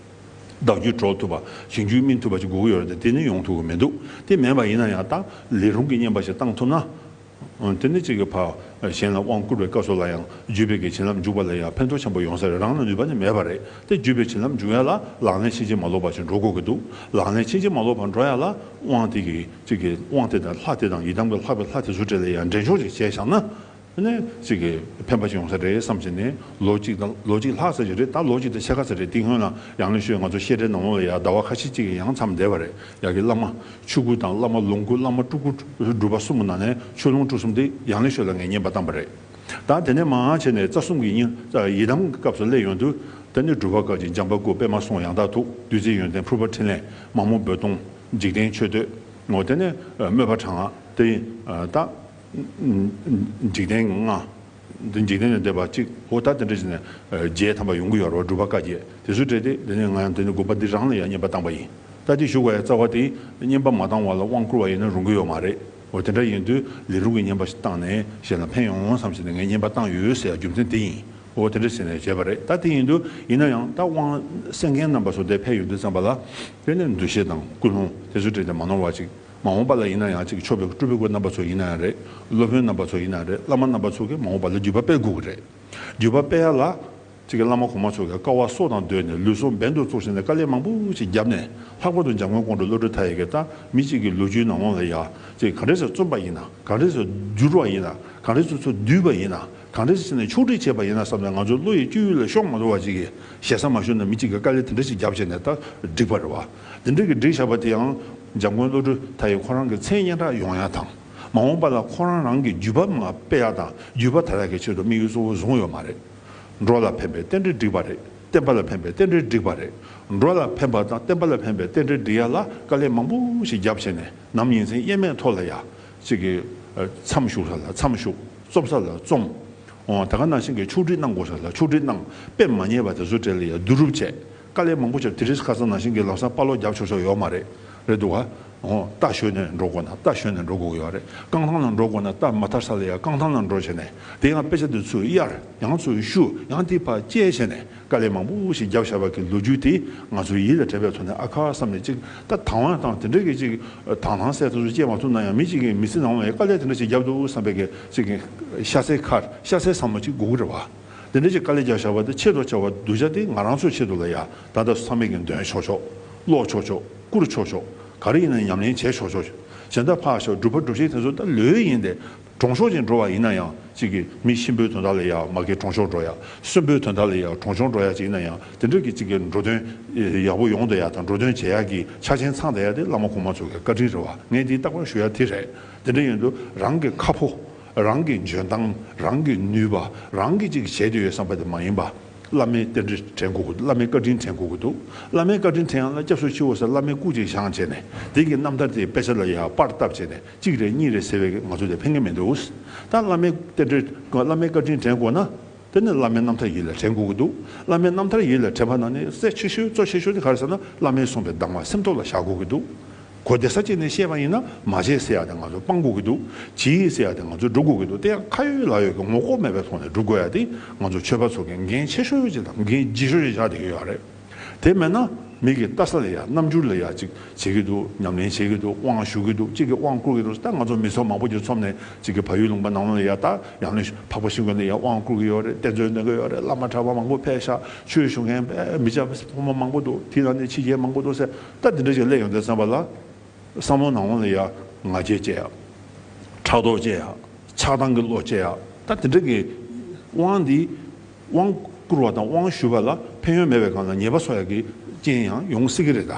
བདག་རྒྱུད་གྲོལ་ཐུབ་པ། གཞན་རྒྱུད་སྨིན་ཐུབ་པ་ཅིག་དགོས་ཀྱི་ཡོད་རེད་དེ། དེ་ནི་ཡོང་ཐུབ་ཀྱི་མི་འདུག་དེ་མེད་པ་ཡིན་ན་ཡང་ད་ལས་རུང་གི་བསྙེན་པ་ཞིག་བཏང་ཐུབ་ན། དེ་ནི་གཅིག་གི་ཕ་གཞན་ལ་དབང་བསྐུར་བའི་སྐབས་སུ་ལ་ཡང་བརྒྱུད་པའི་གི་བྱིན་རླབས་འཇུག་པ་ལ་ཡང་ཕན་ཐོགས་ཆེན་པོ་ཡོང་ས་རེད། རང་ལ་ནུས་པ་ནི་མེད་པ་རེད་དེ། བརྒྱུད་པའི་བྱིན་རླབས་འཇུག་ཡ་ལ་ལག་ལེན་ཕྱིན་ཅི་མ་ལོག་པ་ཞིག་འགྲོ་དགོས་ཀྱི་འདུག་ལག་ལེན་ཕྱིན་ཅི་མ་ལོག་པར་འགྲོ་ཡ་ལ་དབང་དེ་གི་གཅིག་གི་དབང་དེ་དང་ལྷ་དེ་དང་ཡི་དམ་གྱི་ལྷ་བའི་ལྷ་དེ་ཚོ་གྲས་ལ་ཡང་འདྲེན་འཇོག་ཅིག་བྱས་བཞག་ན། དེ་ནས་གཅིག་གི་ཕན་པ་ཞིག་ཡོང་ས་རེད་བསམ་བྱས་ནས། ལོ་གཅིག་དང་ལོ་གཅིག་ལྷག་ཙམ་ཞིག་རེད། ད་ལོ་གཅིག་དང་ཕྱེད་ཀ་ཙམ་རེད། དེ་སྔོན་ལ་ཡང་ལེ་ཤོད་ང་ཚོ་བཤད་གྲྭའི་ནང་ལོགས་ལ་ཡ་ཟླ་བ་ཁ་ཤས་གཅིག་གི་ཡང་མཚམས་བསྡད་པ་རེད། ཡ་གི་བླ་མ་ཆོས་སྐུ་དང་བླ་མ་ལོངས་སྐུ་བླ་མ་སྤྲུལ་སྐུ་སྒྲུབ་པ་གསུམ་གྱི་ནང་ནས་ཆོས་ལོངས་སྤྲུལ་གསུམ་དེ་ཡང་ལེ་ཤོད་ལ་ངས་བསྙེན་པ་བཏང་པ་རེད། ད་དེ་ནས་མར་བྱས་ནས་རྩ་གསུམ་གྱི་བསྙེན་ཡི་དམ་གྱི་སྐབས་སུ་སླེབས་ཡོང་དུས། དེ་ནས་སྒྲུབ་པ་བཀའ་བརྒྱུད་འཇམ་དཔལ་སྐུ་པད་མ་སྲོང་ཡང་དག་ཐུགས། བདུད་རྩི་ཡོན་ཏན་ཕུར་པ་འཕྲིན་ལས་མ་མོ་རྦོད་གཏོང་། འཇིག་རྟེན་མཆོད་བསྟོད། འོ་དེ་ནས་དམོད་པ་དྲག་སྔགས་དེ་ད་འཇིག་རྟེན་ལྔ། འདི་འཇིག་རྟེན་ནས་འདས་པ་གཅིག་འོ་ད་དེ་འདྲ་བྱས་ནས་བརྒྱད་ཐམ་པ་ཡོང་གི་ཡོད་རེད་བ། སྒྲུབ་པ་བཀའ་བརྒྱད་དེ་ཚོ་སྤྲད་དེ། དེ་ནས་ང་ཡང་དེ་ནས་དགོན་པ་འདི་རང་ལ་ཡང་བསྙེན་པ་བཏང་པ་ཡིན། ད་དེ་ཞུ་དགོས་ཡ་རྩ་བ་དེ་བསྙེན་པ་མ་བཏང་བ་ལ་དབང་བསྐུར་བ་ཡིན་ན་རུང་གི་ཡོད་མ་རེད། འོ་དེ་འདྲ་ཡིན་དུས་ལས་རུང་གི་བསྙེན་པ་ཞིག་བཏང་ནས་གཞན་ལ་ཕན་ཡོང་བསམ་བྱས་ནས་ངས་བསྙེན་པ་བཏང་ཡོད་ཟེར་ཡ་རྒྱུ་མཚན་དེ་ཡིན། འོ་དེ་འདྲ་བྱས་ནས་བྱས་པ་རེད། ད་དེ་ཡིན་དུས་ཡིན་ན་ཡང་ད་དབང་གསན་མཁན་རྣམ་པ་ཚོ་དེ་ཕེབས་ཡོང་དུས་ཙམ་པ་ལ་དེ་ནས་འདུ་ཤེས་དང་ཀུན་སློང་དེ་ཚོ་སྤྲད་དེ་མ་ནོར་བ་ཅིག་མ་འོངས་པ་ལ་ཡིན་ན་ཡང་ཅིག་ཆོས་པའི་སྤྲུལ་པའི་སྐུ་རྣམ་པ་ཚོ་ཡིན་ན་ཡང་རེད། སློབ་དཔོན་རྣམ་པ་ཚོ་ཡིན་ན་རེད། བླ་མ་རྣམ་པ་ཚོ་གིས་མ་འོངས་པ་ལ་བརྒྱུད་པ་སྤེལ་དགོས་ཀྱི་རེད། བརྒྱུད་པ་སྤེལ་ཡ་ལ་ཅིག་གི་བླ་མ་གོང་མ་ཚོ་གིས་དཀའ་བ་སྲོག་དང་བསྡོས་ནས་ལུས་ཟུངས་འབེན་དུ་བཙུགས་བྱས་ནས་དཀའ་ལས་མང་པོ་ཞིག་བརྒྱབ་ནས། ལྷག་པར་དུ་འཇམ་མགོན་ཀོང་སྤྲུལ་བློ་གྲོས་མཐའ་ཡས་ཀྱིས་ད་མི་གཅིག་གི་ལོ་རྒྱུས་ནང་ལོགས་ལ་ཡ་ཅིག་ག་འདྲས་སེ་བརྩམས་པ་ཡིན་ན། ག་འདྲས་སེ་བསྒྱུར་བ་ཡིན་ན། ག་འདྲས་སེ་ཚུར་བསྡུས་པ་ཡིན་ན། ག་འདྲས་སེ་བྱས་ནས་ཕྱོགས་སྒྲིག་བྱས་པ་ཡིན་ན་བསམ་ནས། ང་ཚོའི་བློ་ཡི་སྤྱོད་ཡུལ་ལ་ཤོང་མ་ཐུབ་པ་ཅིག་གི་ཞེ་ས་མ་ཞུ་ན་མི་གཅིག་གིས་དཀའ་ལས་དེ་འདྲ་ཞིག་བརྒྱབ་བྱས་ནས་ད་བསྒྲིགས་པ་རེད་བ། དེ་འདྲ་གི་བསྒྲིགས་བཞག་པ་དེ་ཡང་འཇམ་མགོན་བློ་གྲོས་མཐའ་ཡས་ཁོ་རང་གི་མཚན་སྙན་གྲགས་ཡོང་ཡ་དང་། མ་འོངས་པ་ལ་ཁོ་རང་རང་གི་བརྒྱུད་པ་མར་སྤེལ་ཡ་དང་བརྒྱུད་པ་དར་ཡ་གི་ཆེད་དུ་དམིགས་ཡུལ་གཙོ་བོ་བཟུང་ཡོད་མ་རེད། འགྲོ་ལ་ཕན་པའི་རྟེན་འབྲེལ་བསྒྲིགས་པ་རེད། བསྟན་པ་ལ་ཕན་པའི་རྟེན་འབྲེལ་བསྒྲིགས་པ་རེད། འགྲོ་ལ་ཕན་པ་དང་བསྟན་པ་ལ་ཕན་པའི་རྟེན་འབྲེལ་སྒྲིག་ཡ་ལ་དཀའ་ལས་མང་པོ་ཞིག་བརྒྱབ་བྱས་ནས། ནམ་ཡིན་ཚེ་དབྱེར་མེད་ཐོག་ལ་ཡ་གཅིག་གི་མཚམས་བཞུགས་ས་ལ་མཚམས་བཞུགས། རྩོམ་ས་ལ་རྩོམ། འོ་ད་ག་ནང་བཞིན་གྱི་ཕྱོགས་སྒྲིག་གནང་དགོས་ས་ལ་ཕྱོགས་སྒྲིག་གནང་། དཔེ་མ་ཉེས་པ་དེ་ཚོ་གྲས་ལ་ཡ་བསྡུ་རུབ་བྱས། དཀའ་ལས་མང་པོ་བརྒྱབ། དེ་རིང་ཁ་སང་ནང་བཞིན་གྱི་ལམ་སང་དཔའ་ལོག་རྒྱབ་ཆོག་ཆོག་ཡོད་མ་རེད། རེད་འདུག་ག་འོ་རྟ་ཞོན་ནས་འགྲོ་དགོས་ན་རྟ་ཞོན་ནས་འགྲོ་དགོས་ཀྱི་ཡོད་རེད། རྐང་ཐང་ལ་འགྲོ་དགོས་ན་རྟ་མ་ཐར་ས་ལ་ཡ་རྐང་ཐང་ལ་འགྲོ་བྱས་ནས། དེ་ཡང་དཔེ་ཆ་དེ་ཚུར་གཡར། ཡང་ཚུར་བཤུ། ཡང་དེ་ཕར་བཅད་བྱས་ནས། དཀའ་ལས་མང་པོ་ཞིག་བརྒྱབ་བཞག་པ་གི་ལོ་རྒྱུས་དེ་ང་ཚོའི་ཡིད་ལ་དྲན་པའི་ཐོག་ནས་ཨ་ཁ་བསམ་ནས་ཅིག་ད་དང་བ་དང་དེ་འདྲ་གི་ཅིག་དང་ཐང་གསལ་ཐང་ཚོ་བཅད་མ་ཐུབ་ན་ཡང་མི་གཅིག་གིས་མི་ཚེ་ནང་ལ་དཀའ་ལས་དེ་འདྲ་ཞིག་བརྒྱབ་འདུག་བསམ་པའི་གི་ཅིག་གི་ཤ་ཚའི་ཁར་ཤ་ཚའི་ཟབ་མོ་ཅིག་དགོས་ཀྱི་རེད་བ། དེ་འདྲ་ཅིག་དཀའ་ལས་བརྒྱབ་བཞག་པ་དེ་ཆེད་དུ་བྱ་བ་གདུལ་བྱ་དེ་ང་རང་ཚོའི་ཆེད་དུ་ལ་ཡ་ད་ལྟ་ཚང་མས་ཀྱི་འདོན་ཆོག་ཆོག་ཀློག་ཆོག་ཆོག་བསྐུར་ཆོག་ཆོག་ག་རེ་ཡིན་ན་ཉམས་ལེན་བྱས་ཆོག་ཆོག་གཞན་དག་ཕར་བཞག་སྒྲུབ་པ་སྒྲུབ་བྱེད་དེ་ཚོ་ད་ལོས་ཡིན་ཏེ། གྲོང་ཆོག་ཅིག་འགྲོ་བ་ཡིན་ན་ཡང་གཅིག་གི་མི་གཤིན་པོའི་དོན་དག་ལ་ཡང་མ་གི་གྲོང་ཆོག་འགྲོ་ཡ། གསོན་པོའི་དོན་དག་ལ་ཡང་གྲོང་ཆོག་འགྲོ་ཡ་ཅིག་ཡིན་ན་ཡང་དེ་འདྲ་གི་གཅིག་གི་འགྲོ་དོན་ཡག་པོ་ཡོང་བསྡད་ཡ་དང་འགྲོ་དོན་བྱེད་ཡ་གི་ཆ་རྐྱེན་ཚང་བསྡད་ཡ་དེ་བླ་མ་གོང་མ་ཚོ་གི་བཀའ་དྲིན་རེད་བ། ངས་འདི་རྟག་པར་ཞུ་ཡ་དེ་རེད། དེ་འདྲ་ཡིན་དུས་རང་གི་ཁ་ཕོ། རང་གི་འཇོན་ཐང་། རང་གི་ནུས་པ། རང་གི་ཅིག་བྱེད་དུ་ཡོད་བསམ་པ་དེ་མ་ཡིན་པ། བླ་མའི་རྟེན་འབྲེལ་དྲན་དགོས་ཀྱི་འདུག་བླ་མའི་བཀའ་དྲིན་དྲན་དགོས་ཀྱི་འདུག་བླ་མའི་བཀའ་དྲིན་དྲན་ཡང་ལ་སྐྱབས་སུ་མཆིའོ་ཟེར་བླ་མའི་སྐུ་ཅིག་བཞེངས་བྱས་ནས་དེ་གི་རྣམ་ཐར་དེ་དཔེ་ཆ་ལ་ཡང་པར་བཏབ་བྱས་ནས་གཅིག་རེ་གཉིས་རེ་ཟེར་བས་ང་ཚོ་དེ་ཕན་གྱི་མི་འདུག་ད་བླ་མའི་རྟེན་འབྲེལ་བླ་མའི་བཀའ་དྲིན་དྲན་དགོས་ན། དེ་ནི་བླ་མའི་རྣམ་ཐར་ཡིད་ལ་དྲན་དགོས་ཀྱི་འདུག་བླ་མའི་རྣམ་ཐར་ཡིད་ལ་དྲན་པ་ན་ནི་གལ་ཆེ་ཤོས་གཙོ་ཆེ་ཤོས་དེ་ག་རེ་ཟེར་ན་བླ་མའི་གསུངས་པའི་གདམས་ངག་སེམས་ཐོག་ལ་བཞག་དགོས་ཀྱི་འདུག་གོ་བདེ་ས་གཅིག་ནས་བཤད་པ་ཡིན་ན་མ་བྱེད་ཟེར་ཡ་དེ་ང་ཚོ་སྤང་དགོས་ཀྱི་འདུག་བྱེད་ཟེར་ཡ་དེ་ང་ཚོ་སྒྲུབ་དགོས་ཀྱི་འདུག་དེ་ཡང་ཁ་ཡོད་ལག་ཡོད་ཀྱི་ངོ་ལྐོག་མེད་པའི་ཐོག་ནས་སྒྲུབ་དགོས་ཡ་དེ་ང་ཚོ་ཆོས་པ་ཚོ་གི་འགན་ཆེ་ཤོས་ཅིག་དང་འགན་ལྗིད་ཤོས་ཅིག་ཆགས་བསྡད་ཀྱི་ཡོད་རེད། དེ་མེད་ན་ མི་གི་ལྟ་ས་ལ་ཡ་རྣམ་འགྱུར་ལ་ཡ་ཅིག་བྱེད་ཀྱི་འདུག་ཉམས་ལེན་བྱེད་ཀྱི་འདུག་དབང་ཞུ་གི་འདུག་གཅིག་གིས་དབང་བསྐུར་གྱི་འདུག་ད་ང་ཚོ་མི་ཚོགས་མང་པོ་ཅིག་འཛོམས་ནས་གཅིག་གིས་བལ་ཡུལ་ལུང་པ་ནང་ལ་ཡ་ད་ཡང་ལེ་འཕགས་པ་ཤིང་ཀུན་ལ་ཡ་དབང་བསྐུར་གྱི་ཡོད་རེད། གཏེར་མཛོད་གནང་གི་ཡོད་རེད། བླ་མ་གྲྭ་པ་མང་པོ་ཕེབས་ཤག་ཆོས་ཞུ་མཁན་མི་སྐྱ་ཕོ་མོ་མང་པོ་འདུག་དེ་ནང་ནས་ཕྱི་རྒྱལ་མང་པོ་འདུག་ཟེར། ད་འདི་འདྲ་ཞིག་སླེབས་ཡོང་དུས་ཙམ་པ་ལ། བསམ་བློ་ནང་ལ་ཡ་ང་རྒྱལ་སྐྱེ་ཡ། ཕྲག་དོག་སྐྱེ་ཡ། ཆགས་སྡང་གི་བློ་སྐྱེ་ཡ། ད་དེ་འདྲ་གི་དབང་འདི། དབང་བསྐུར་བ་དང་དབང་ཞུས་པ་ལ་ཕན་ཡོན་མེད་པའི་སྒང་ལ་ཉེས་པ་གསོག་ཡ་གི་རྐྱེན་ཡང་ཡོང་སྲིད་ཀྱི་རེད་ད།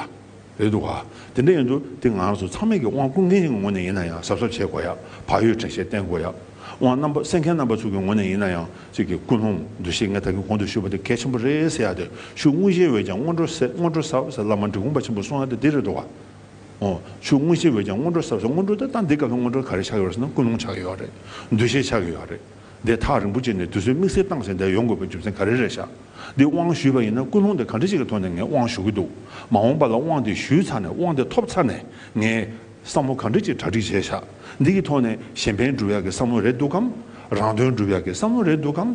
རེད་འདུག་ག་དེ་འདྲ་ཡིན་དུས་དེ་ང་རང་ཚོ་ཚང་མས་ཀྱི་དབང་བསྐུར་མཁན་ཞིག་གི་ངོས་ནས་ཡིན་ན་ཡང་གཟབ་གཟབ་བྱེད་དགོས་ཡ། བག་ཡོད་དྲན་ཤེས་བསྟེན་དགོས་ཡ། དབང་རྣམ་པ་གསན་མཁན་རྣམ་པ་ཚོ་གི་ངོས་ནས་ཡིན་ན་ཡང་གཅིག་གི་ཀུན་སློང་འདུ་ཤེས་ངས་ད་གིན་གོང་དུ་ཞུས་པ་དེ་གལ་ཆེན་པོ་རེད་ཟེར་ཡ་དེ། ཆུ་དངོས་གཞིའི་འོད་ཀྱང་སྔོན་འགྲོ་ཟད། སྔོན་འགྲོ་ཟབ་ཟེར་བླ་མ་འབྲི་གུང་པ་ཆེན་པོས་གསུངས་ཡ་དེ་འདི་རེད་འདུག་ག་འོ། ཆུ་དངོས་གཞིའི་འོད་ཀྱང་སྔོན་འགྲོ་ཟབ་ཟེར། སྔོན་འགྲོ་དེ་ད་འདི་སྐབས་ལ་སྔོན་འགྲོ་ག་རེ་ཆགས་ཡོད་རེད་ཟེར་ན་ཀུན་སློང་ཆགས་ཡོད་རེད། འདུ་ཤེས་ཆགས་ཡོད་རེད། འདི་ཐག་རིང་པོ་བྱས་ནས་དུས་ཚོད་དམིགས་བསལ་བཏང་ཟིན་བསྡད་ཡོང་དགོས་པའི་རྒྱུ་མཚན་ག་རེ་རེད་ཤག་འདི་དབང་ཞུས་པ་ཡིན་ན་ཀུན་སློང་དེ་ག་འདྲ་ཞིག་གི་ཐོག་ནས་ངས་དབང་ཞུ་གི་འདུག་མ་འོངས་པ་ལ་དབང་དེ་ཞུས་ཚར་ནས་དབང་དེ་ཐོབ་ཚར་ནས་ངས་བསམ་བློ་ག་འདྲ་ཅིག་གྲ་སྒྲིག་བྱས་ཤག་འདི་གི་ཐོག་ནས་གཞན་ཕན་སྒྲུབ་ཡག་གི་བསམ་བློ་རེད་འདུག་གམ། རང་དོན་སྒྲུབ་ཡག་གི་བསམ་བློ་རེད་འདུག་གམ།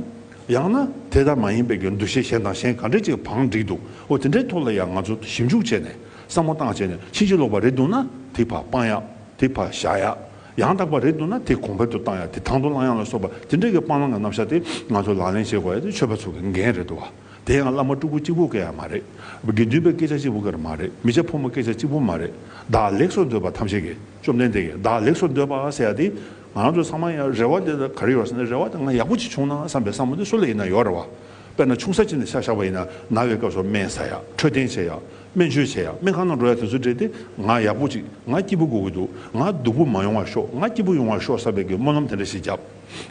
ཡང་ན་དེ་ལྟར་མ་ཡིན་པའི་གི་འདུ་ཤེས་གཞན་དང་གཞན་ག་འདྲ་ཅིག་བང་བསྒྲིགས་འདུག་འོ་དེ་འདྲའི་ཐོག་ལ་ཡང་ང་ཚོ་ཞིབ་འཇུག་བྱས་ནས་བསམ་བློ་བཏང་བྱས་ནས་ཕྱིན་ཅི་ལོག་པ་རེད་འདུག་ན་དེ་ཕར་སྤང་ཡག་དེ་ཕར་བཞག་ཡག་ཡང་དག་པ་རེད་འདུག་ན་དེ་གོང་འཕེལ་དུ་བཏང་ཡག་དེ་དང་དུ་བླང་ཡག་ལ་སོགས་པ་དེ་འདྲའི་གི་སྤང་བླང་གི་རྣམ་གཞག་དེ་ང་ཚོ་ལག་ལེན་བྱེད་དགོས་ཡག་དེ་ཆོས་པ་ཚོ་གི་འགན་རེད་འདུག་བ། དེ་ཡང་བླ་མ་སྤྲུལ་སྐུ་གཅིག་པུ་གི་ཡང་མ་རེད། དགེ་འདུན་པའི་སྐད་ཆ་གཅིག་པུ་གི་མ་རེད། མི་སྐྱ་ཕོ་མོ་སྐད་ཆ་གཅིག་པུ་མ་རེད། བདག་ལེགས་སུ་འདོད་པ་ཐམས་ཅད་ཀྱི་བཅོམ་ལྡན་འདས་ཀྱིས་བདག་ལེགས་སུ་འདོད་པ་ཟེར་ཡ་དེ། ང་རང་ཚོ་ཚང་མ་ཡང་རེ་བ་དེ་ལ་ག་རེ་ཡོད་ཟེར་ན་རེ་བ་དེ་ང་ཡག་པོ་ཅིག་བྱུང་ན་བསམ་པའི་བསམ་བློ་དེ་སུ་ལ་ཡིན་ན་ཡོད་རེད་བ། དཔེར་ན་ཆུང་ས་ཅིག་ནས་ཆ་བཞག་པ་ཡིན་ན་ན་བའི་སྐབས་སུ་སྨན་ཟ་ཡ། འཕྲོད་བསྟེན་བྱེད་ཡ། སྨན་བཅོས་བྱེད་ཡ། སྨན་ཁང་ནང་འགྲོ་ཡ་དེ་ཚོ་འདྲ་དེ་ང་ཡག་པོ་ཅིག་ང་སྐྱིད་པོ་དགོས་ཀྱི་འདུག་ང་སྡུག་པོ་མ་ཡོང་བ་ཤོག་ང་སྐྱིད་པོ་ཡོང་བ་ཤོག་བསམ་པའི་གི་སྨོན་ལམ་དེ་འདྲ་ཞིག་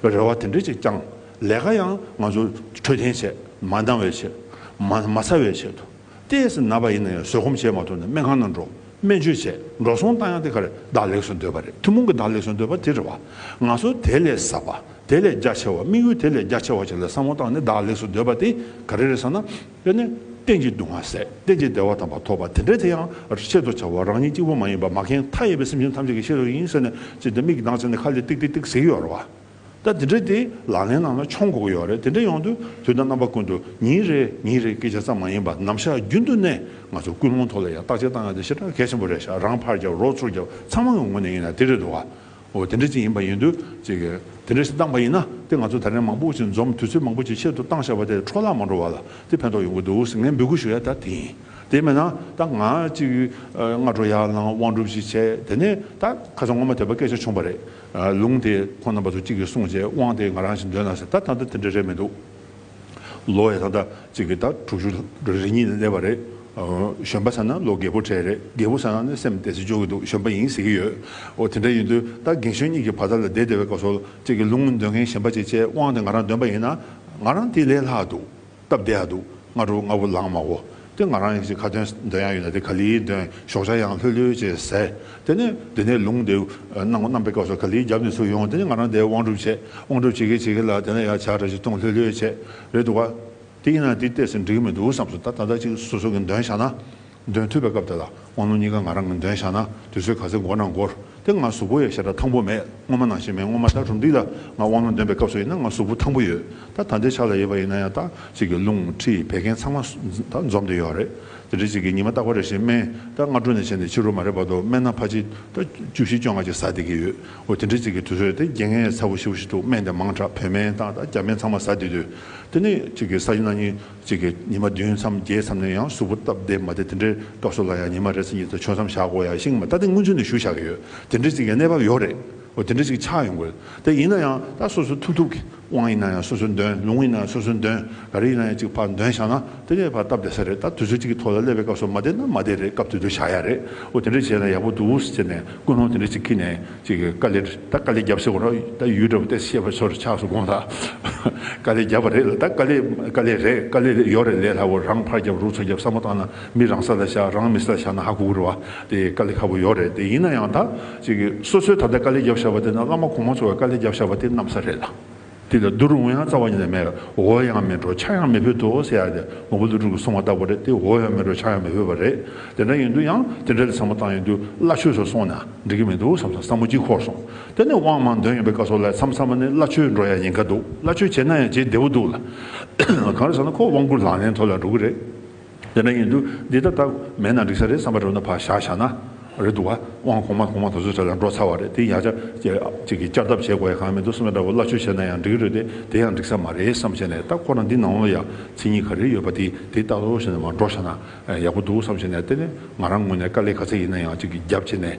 བརྒྱབ། རེ་བ་དེ་འདྲ་ཅིག་བཅངས། ལས་ཀ་ཡང་ང་ཚོ་འཕྲོད་བསྟེན་བྱེད། མ་འདང་བའི་ཆེད། མ་མ་ཚ་བའི་ཆེད་དུ། ཏོག་ཙམ་ན་པ་ཡིན་ན་ཡང་བཟོད་སྒོམ་བྱེད་མ་ཐུབ་ན་སྨན་ཁང་ནང་འགྲོ། སྨན་བཅོས་བྱེད། འགྲོ་སོང་བཏང་ཡག་དེ་ག་རེ་བདག་ལེགས་སུ་འདོད་པ་རེད། ཐུན་མོང་གི་བདག་ལེགས་སུ་འདོད་པ་དེ་རེད་བ། ང་ཚོ་དེ་ལས་ཟབ་པ། དེ་ལས་རྒྱ་ཆེ་བ། དམིགས་ཡུལ་དེ་ལས་རྒྱ་ཆེ་བ་ཅིག་ལ་བསམ་བློ་བཏང་ནས་བདག་ལེགས་སུ་འདོད་པ་དེ་ག་རེ་རེད་ཟེར་ན། དེ་ནི་གཏན་གྱི་སྡུག་བསྔལ་སེལ། གཏན་གྱི་བདེ་བ་དམ་པ་ཐོབ་པ་དེ་འདྲ་དེ་ཡང་ཆེད་དུ་བྱ་བ། རང་ཉིད་གཅིག་པུ་མ་ཡིན་པ་མ་མཁན་མཐའ་ཡས་པའི་སེམས་ཅན་ཐམས་ཅད་ཀྱི་ཆེད་དུ་ཡིན་ཟེར་ནས་ཅིག་དེ་མིག་གདངས་བྱས་ནས་ཁ་ལས་ཏིག་ཏིག་ཏིག་ཟེར་གྱི་ཡོད་རེད་བ། ད་དེ་འདྲ་དེ་ལག་ལེན་ནང་ལ་འཁྱོངས་དགོས་ཀྱི་ཡོད་རེད། དེ་འདྲ་ཡོང་དུས་དུས་དང་རྣམ་པ་ཀུན་ཏུ་ཉིན་རེ་ཉིན་རེ་སྐད་ཆ་ཙམ་མ་ཡིན་པར་ནམ་ཞག་རྒྱུན་དུ་ནས་ང་ཚོ་ཀུན་སློང་ཐོག་ལ་ཡང་བརྟག་དཔྱད་བཏང་ཡ་དེ་ཞེ་དྲག་གལ་ཆེན་པོ་རེད་ཤག་རང་ཕར་རྒྱབ་རོགས་ཚུར་རྒྱབ་ཚང་མ་གི་ངོས་ནས་ཡིན་ན་དེ་རེད་འདུག་བ། འོ་དེ་འདྲ་ཅིག་ཡིན་པ་ཡིན་དུས་ཅིག་གི་དེ་འདྲ་ཞིག་བཏང་པ་ཡིན་ན་དེ་ང་ཚོ་ད་རེས་མང་པོ་ཞིག་འཛོམས། དུས་ཚོད་མང་པོ་ཞིག་ཆེད་དུ་བཏང་བཞག་པ་དེ་འཕྲོ་བརླག་མ་འགྲོ་བ་ལ་དེ་ཕན་ཐོགས་ཡོང་གི་འདུག་ཟེར་ངས་འབོད་སྐུལ་ཞུ་ཡ་ད་དེ་ཡིན། དེ་མིན་ན་ད་ང་ཅིག་སྔ་དྲོ་ཡར་ལངས་དབང་སྒྲུབ་ཅིག་བྱས། དེ་ནས་ད་ཁ་སང་ངོ་མ་དེ་པ་སྐད་ཆ་བྱུང་བ་རེད། ལུང་དེ་ཁོང་རྣམ་པ་ཚོ་གཅིག་གིས་གསུངས་བྱས་དབང་དེ་ང་རང་ཞིག་འདོན་ན་ཟེར། ད་ད་ལྟ་དེ་འདྲ་རེད་མི་འདུག་ལོ་ཡ་ད་ལྟ་གཅིག་གི་ད་དྲུག་ཅུ་རེ་གཉིས་ལ་སླེབས་པ་རེད། གཞོན་པ་ཟེར་ན་ལོ་རྒས་པོ་གྲས་རེད། རྒས་པོ་ཟེར་ན་ནི་སེམས་བདེ་སེ་འཇོག་གི་འདུག་གཞོན་པ་ཡིན་ཟེར་གི་ཡོད། འོ་དེ་འདྲ་ཡིན་དུས་ད་རྒན་གཞོན་གཉིས་ཀྱི་བར་ཐག་ལ་བསྡད་བསྡད་པའི་སྐབས་སུ་གཅིག་གི་ལུང་འདོན་མཁན་གཞན་པ་ཅིག་བྱས་དབང་དེ་ང་རང་འདོན་པ་ཡིན་ན་ང་རང་དེ་ལས་ལྷག་འདུག་སྟབས་བདེ་ཡག་འདུག་སྔ་དྲོ་སྔ་པོ་ལངས་མ་དགོས། དེ་ང་རང་ཡང་ཅིག་ཁ་ཏོན་འདོན་ཡག་ཡོད་ན་དེ་ག་ལེར་འདོན། ཞོགས་ཇ་ཡང་ལྷོད་ལྷོད་བྱས་ཟས། དེ་ནས་དེ་ནས་ལུང་དེ་གནང་གནང་པའི་སྐབས་སུ་ག་ལེར་རྒྱབ་ནས་ཚུར་ཡོང་། དེ་ནས་ང་རང་དེ་དབང་སྒྲུབ་བྱས། དབང་སྒྲུབ་བྱེད་ཀྱི་བྱེད་ཀྱི་ལ་དེ་ནས་ཡར་ཇ་འདྲ་ཞིག་འཐུང་། ལྷོད་ལྷོད་བྱས་རེད་འདུག་ག་དེ་ཡིན་ན་དེ་ཏོག་ཙམ་འགྲིག་གི་མི་འདུག་བསམ་སོང་། ད་ད་ལྟ་ཅིག་སོ་སོ་གི་འདོན་བཞག་ན། འདོན་ཐུབ་པའི་སྐབས་དེ་ལ་དབང་ལུང་གཉིས་ཀ་ང་རང་གིས་འདོན་བཞག་ན་དུས་ཚོད་ག་ཚོད་འགོར་ན་འགོར། དེ་ང་གཟུགས་པོ་ཡང་ཞེ་དྲག་ཐང་པོ་མེད། སྔོན་མ་ནང་བཞིན་མེད། སྔོན་མ་ད་རུམ་བཏེག་ལ་ང་དབང་ལུང་འདོན་པའི་སྐབས་སུ་ཡིན་ན་ང་གཟུགས་པོ་ཐང་པོ་ཡོད། ད་ད་ལྟའི་ཆ་ལ་ཡིན་པ་ཡིན་ན་ཡང་ད་ཅིག་གི་རླུང་མཁྲིས་བད་ཀན་ཚང་མ་ད་འཛོམས་བསྡད་ཡོད་རེད། དེ་འདྲ་ཅིག་གི་ཉི་མ་རྟག་པ་རེ་བཞིན་སྨན་ད་སྔ་དྲོ་ནས་བྱས་ནས་ཕྱི་དྲོ་མ་རེད་བར་དུ་སྨན་སྣ་ཕལ་ཆེར་ད་བཅུ་བཞི་བཅོ་ལྔ་ཅིག་ཟ་བསྡད་ཀྱི་ཡོད། འོ་དེ་འདྲ་ཅིག་གི་དུས་ཚོད་དེ་རྒྱལ་ངན་ཚ་པོ་ཞེ་པོ་ཞིག་འདུག་སྨན་དེ་མང་དྲགས། བོད་སྨན་དང་ད་རྒྱ་སྨན་ཚང་མ་ཟ་བསྡད་དུས། དེ་ནས་ཅིག་གི་ས་ཡིན་ན་ཉིན་གཅིག་གི་ཉི་མ་བདུན་མཚམས་བརྒྱད་མཚམས་ནས་ཡང་གཟུགས་པོ་སྟབས་བདེ་མ་བདེ་དེ་འདྲའི་སྐབས་སུ་ལ་ཡང་ཉི་མ་རེ་ཚེ་གཉིས་ཚེ་ཆོས་མཚམས་བཞག་དགོས་ཡ་ཤིང་མ་ད་དེ་སྔོན་ཚུད་ནས་ཞུ་བཞག་གི་ཡོད། དེ་འདྲའི་ཅིག་གི་གནས་བབ་ཡོད་རེད། འོ་དེ་འདྲའི་ཅིག་ཆགས་ཡོང་དགོས། དེ་ཡིན་ན་ཡང་ད་སོ་སོ་ཐུབ་ཐུབ་ཀྱི་དབང་ཡིན་ན་ཡང་སོ་སོ་འདོན། ལུང་ཡིན་ན་ཡང་སོ་སོ་འདོན། ག་རེ་ཡིན་ན་ཡང་ཅིག་ཕར་འདོན་བཞག་ན་དེ་ནས་ཕར་སྟབས་བདེ་ས་རེད། ད་དུས་ཚོད་ཅིག་གི་ཐོག་ལ་སླེབས་པའི་སྐབས་སུ་མ་བདེ་ན་མ་བདེ་རེད། སྐབས་དེ་དུས་བཞག་ཡ་རེད། འོ་དེ་འདྲ་བྱས་ན་ཡག་པོ་འདུག་ཟེར་ནས་ཀུན་སློང་དེ་འདྲ་ཅིག་འཁྱེར་ནས། ཅིག་གི་དཀའ་ལས་ད་དཀའ་ལས་བརྒྱབ་ཟེར་བ་ར། ད་ཡུལ་འདྲ་བོ་ཏེ་ཤེས་པ་ཚོར་ཆགས་སུ་དགོངས་ལ། དཀའ་ལས་བརྒྱབ་པ་རེད་ལ། ད་དཀའ་ལས་དཀའ་ལས་རེད། དཀའ་ལས་ཡོད་རེད། ལས་སླ་བོ་རང་ཕར་རྒྱབ་རོགས་ཚུར་རྒྱབ་བསམ་བློ་བཏང་ན་མི་རང་ས་ལ་བཞག་རང་མི་ས་ལ་བཞག་ན་ཧ་གོ་གི་རེད་བ། དེ་དཀའ་ལས་ཁག་པོ་ཡོད་རེད། དེ་ཡིན་ན་ཡང་ད་ཅིག་གི་སོ་སོའི་ད་ལྟ་དཀའ་ལས་བརྒྱབ་བཞག་པ་དེ་ན་བླ་མ་གོང་མ་ཚོ་བས་དཀའ་ལས་བརྒྱབ་བཞག་པ་དེ་གནམ་ས་རེད་ལ། དེ་ལ་བསྡུར་འོང་ཡང་རྩ་བ་ཉིད་ནས་མེད། འོ་ཡང་མེད་འགྲོ་ཆ་ཡང་མི་ཕོད་དོ་ཟེར་ཡ་དེ་མ་བུ་ཀླུ་སྒྲུབ་ཀྱིས་གསུངས་པ་ལྟ་བུ་རེད། དེ་འོ་ཡང་མེད་འགྲོ་ཆ་ཡང་མི་ཕོད་པ་རེད། དེ་འདྲ་ཡིན་དུས་ཡང་དེ་འདྲ་ལ་བསམ་བློ་བཏང་ཡོང་དུས་བླ་མཆོད་ཚོ་སོང་ན་འགྲིག་གི་མི་འདུག་བསམ་སོང་། བསམ་བློ་གཅིག་འཁོར་སོང་། དེ་ནས་དབང་མར་འདོན་ཡོང་པའི་སྐབས་སུ་ལ་མཚམས་མཚམས་ནས་བླ་མཆོད་འགྲོ་ཡ་ཉེན་ཁ་འདུག་བླ་མཆོད་བྱས་ན་ཡང་བྱེད་བདེ་བོ་འདུག་ལ། གང་རེད་ཟེར་ན་ཁོ་དབང་བསྐུར་ལག་ལེན་ཐོག་ལ་འགྲོ་གི་རེད། དེ་འདྲ་ཡིན་དུས་འདི་ད་ད་མེད་ན་འགྲིག་ས་རེད་བསམ་པ་འགྲོ་ན་ཕར་བཞག་བཞག་ན་རེད་འདུག་བ། དབང་གོང་མ་གོང་མ་དེ་ཚོ་གྲས་ལ་འགྲོ་ཚར་བ་རེད། དེ་ཡང་བསྐྱར་ཅིག་གི་བསྐྱར་ལྡབ་བྱེད་དགོས་ཡ་གང་མི་འདུག་བསམ་པའི་འདྲ་བོ། སླ་བཅོས་བྱས་ན་ཡང་འགྲིག་གི་རེད་དེ། དེ་ཡང་འགྲིག་ས་མ་རེད་བསམ་བྱས་ནས། ད་ཁོ་རང་འདི་ནང་ལ་ཡ་མཚན་ཉིད་ག་རེ་ཡོད་པ་དེ་དེ་ལྟ་རོགས་བྱས་ནས་མར་འགྲོ་བཞག་ན་ཡག་པོ་འདུག་བསམ་བྱས་ནས། དེ་ནས་ང་རང་ངོས་ནས་དཀའ་ལས་ག་ཚད་ཡིན་ན་ཡང་ཅིག་གི་རྒྱབ་བྱས་ནས།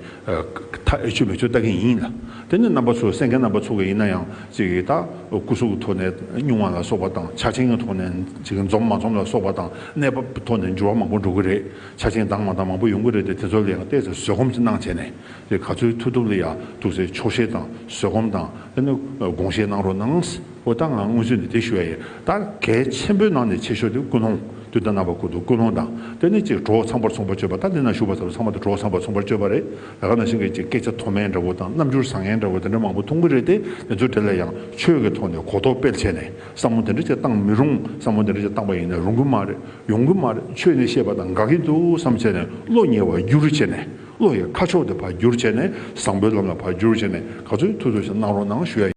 མཐའ་ཨེ་ཆོད་མེ་ཆོད་ལྟ་གི་ཡིན་ལ། དེ་ནས་རྣམ་པ་ཚོ་གསན་མཁན་རྣམ་པ་ཚོ་གི་ཡིན་ན་ཡང་ཅིག་གི་ད་སྐུ་གཟུགས་ཀྱི་ཐོག་ནས་སྙུང་བ་ལ་སོགས་པ་དང་། ཆ་རྐྱེན་གྱི་ཐོག་ནས་ཅིག་གི་འཛོམས་མ་འཛོམས་ལ་སོགས་པ་དང་། གནས་བབ་ཀྱི་ཐོག་ནས་འགྱུར་བ་མང་པོ་འགྲོ་གི་རེད། ཆ་རྐྱེན་དང་མ་དང་མང་པོ་ཡོང་གི་རེད་དེ། དེ་ཚོ་ལ་ཡང་ཏོག་ཙམ་བཟོད་སྒོམ་ཅིག་གནང་བྱས་ནས། དེ་ག་ཚོད་ཐུབ་ཐུབ་ལ་ཡ་ཐུགས་སེ་ཆོག་ཤེས་དང་བཟོད་སྒོམ་དང་། དེ་ནས་དགོངས་བཞེས་གནང་རོགས་གནང་། འོ་ད་ང་སྔོན་ཚུད་ནས་དེ་ཞུ་ཡ་ཡིན། ད་གལ་ཆེན་པོའི་ནང་ནས་ཆེ་ཤོས་དེ་ཀུན་སློང་། དུས་དང་རྣམ་པ་ཀུན་ཏུ་ཀུན་སློང་དང་། དེ་ནས་ཅིག་གྲོགས་ཚངས་པར་མཚུངས་པར་སྤྱོད་པ། ད་འདི་ན་བཞུགས་པ་ཚོ་ཚང་མ་དེ་གྲོགས་ཚངས་པར་མཚུངས་པར་སྤྱོད་པ་རེད། ད་ག་ནང་བཞིན་གྱི་ཅིག་སྐད་ཆ་མཐོ་དམན་འདྲ་བོ་དང་རྣམ་འགྱུར་བཟང་ངན་འདྲ་བོ་དེ་འདྲ་མང་པོ་མཐོང་གི་རེད་དེ། དེ་ཚོའི་གྲས་ལ་ཡང་ཆོས་ཀྱི་ཐོག་ནས་གོ་རྟོགས་སྤེལ་བྱས་ནས། བསམ་བློ་དེ་འདྲ་ཅིག་བཏང་མི་རུང་། བསམ་བློ་དེ་འདྲ་ཅིག་བཏང་པ་ཡིན་ན་རུང་གི་མ་རེད། ཡོང་གི་མ་རེད། ཆོས་ནས་བཤད་པ་དང་འགལ་གྱི་འདུག་བསམ་བྱས་ནས་བློ་ཉེ་བར་བསྒྱུར་བྱས་ནས། བློ་ཡི་ཁ་ཕྱོགས་དེ་ཕར་བསྒྱུར་བྱས་ནས། བཟང་པོའི་ལམ་ལ་ཕར་བསྒྱུར་བྱས་ནས། ག་ཚོད་ཐུབ་ཐུབ་ཞིག་གནང་རོགས་གནང་ཞུ་ཡ་ཡིན།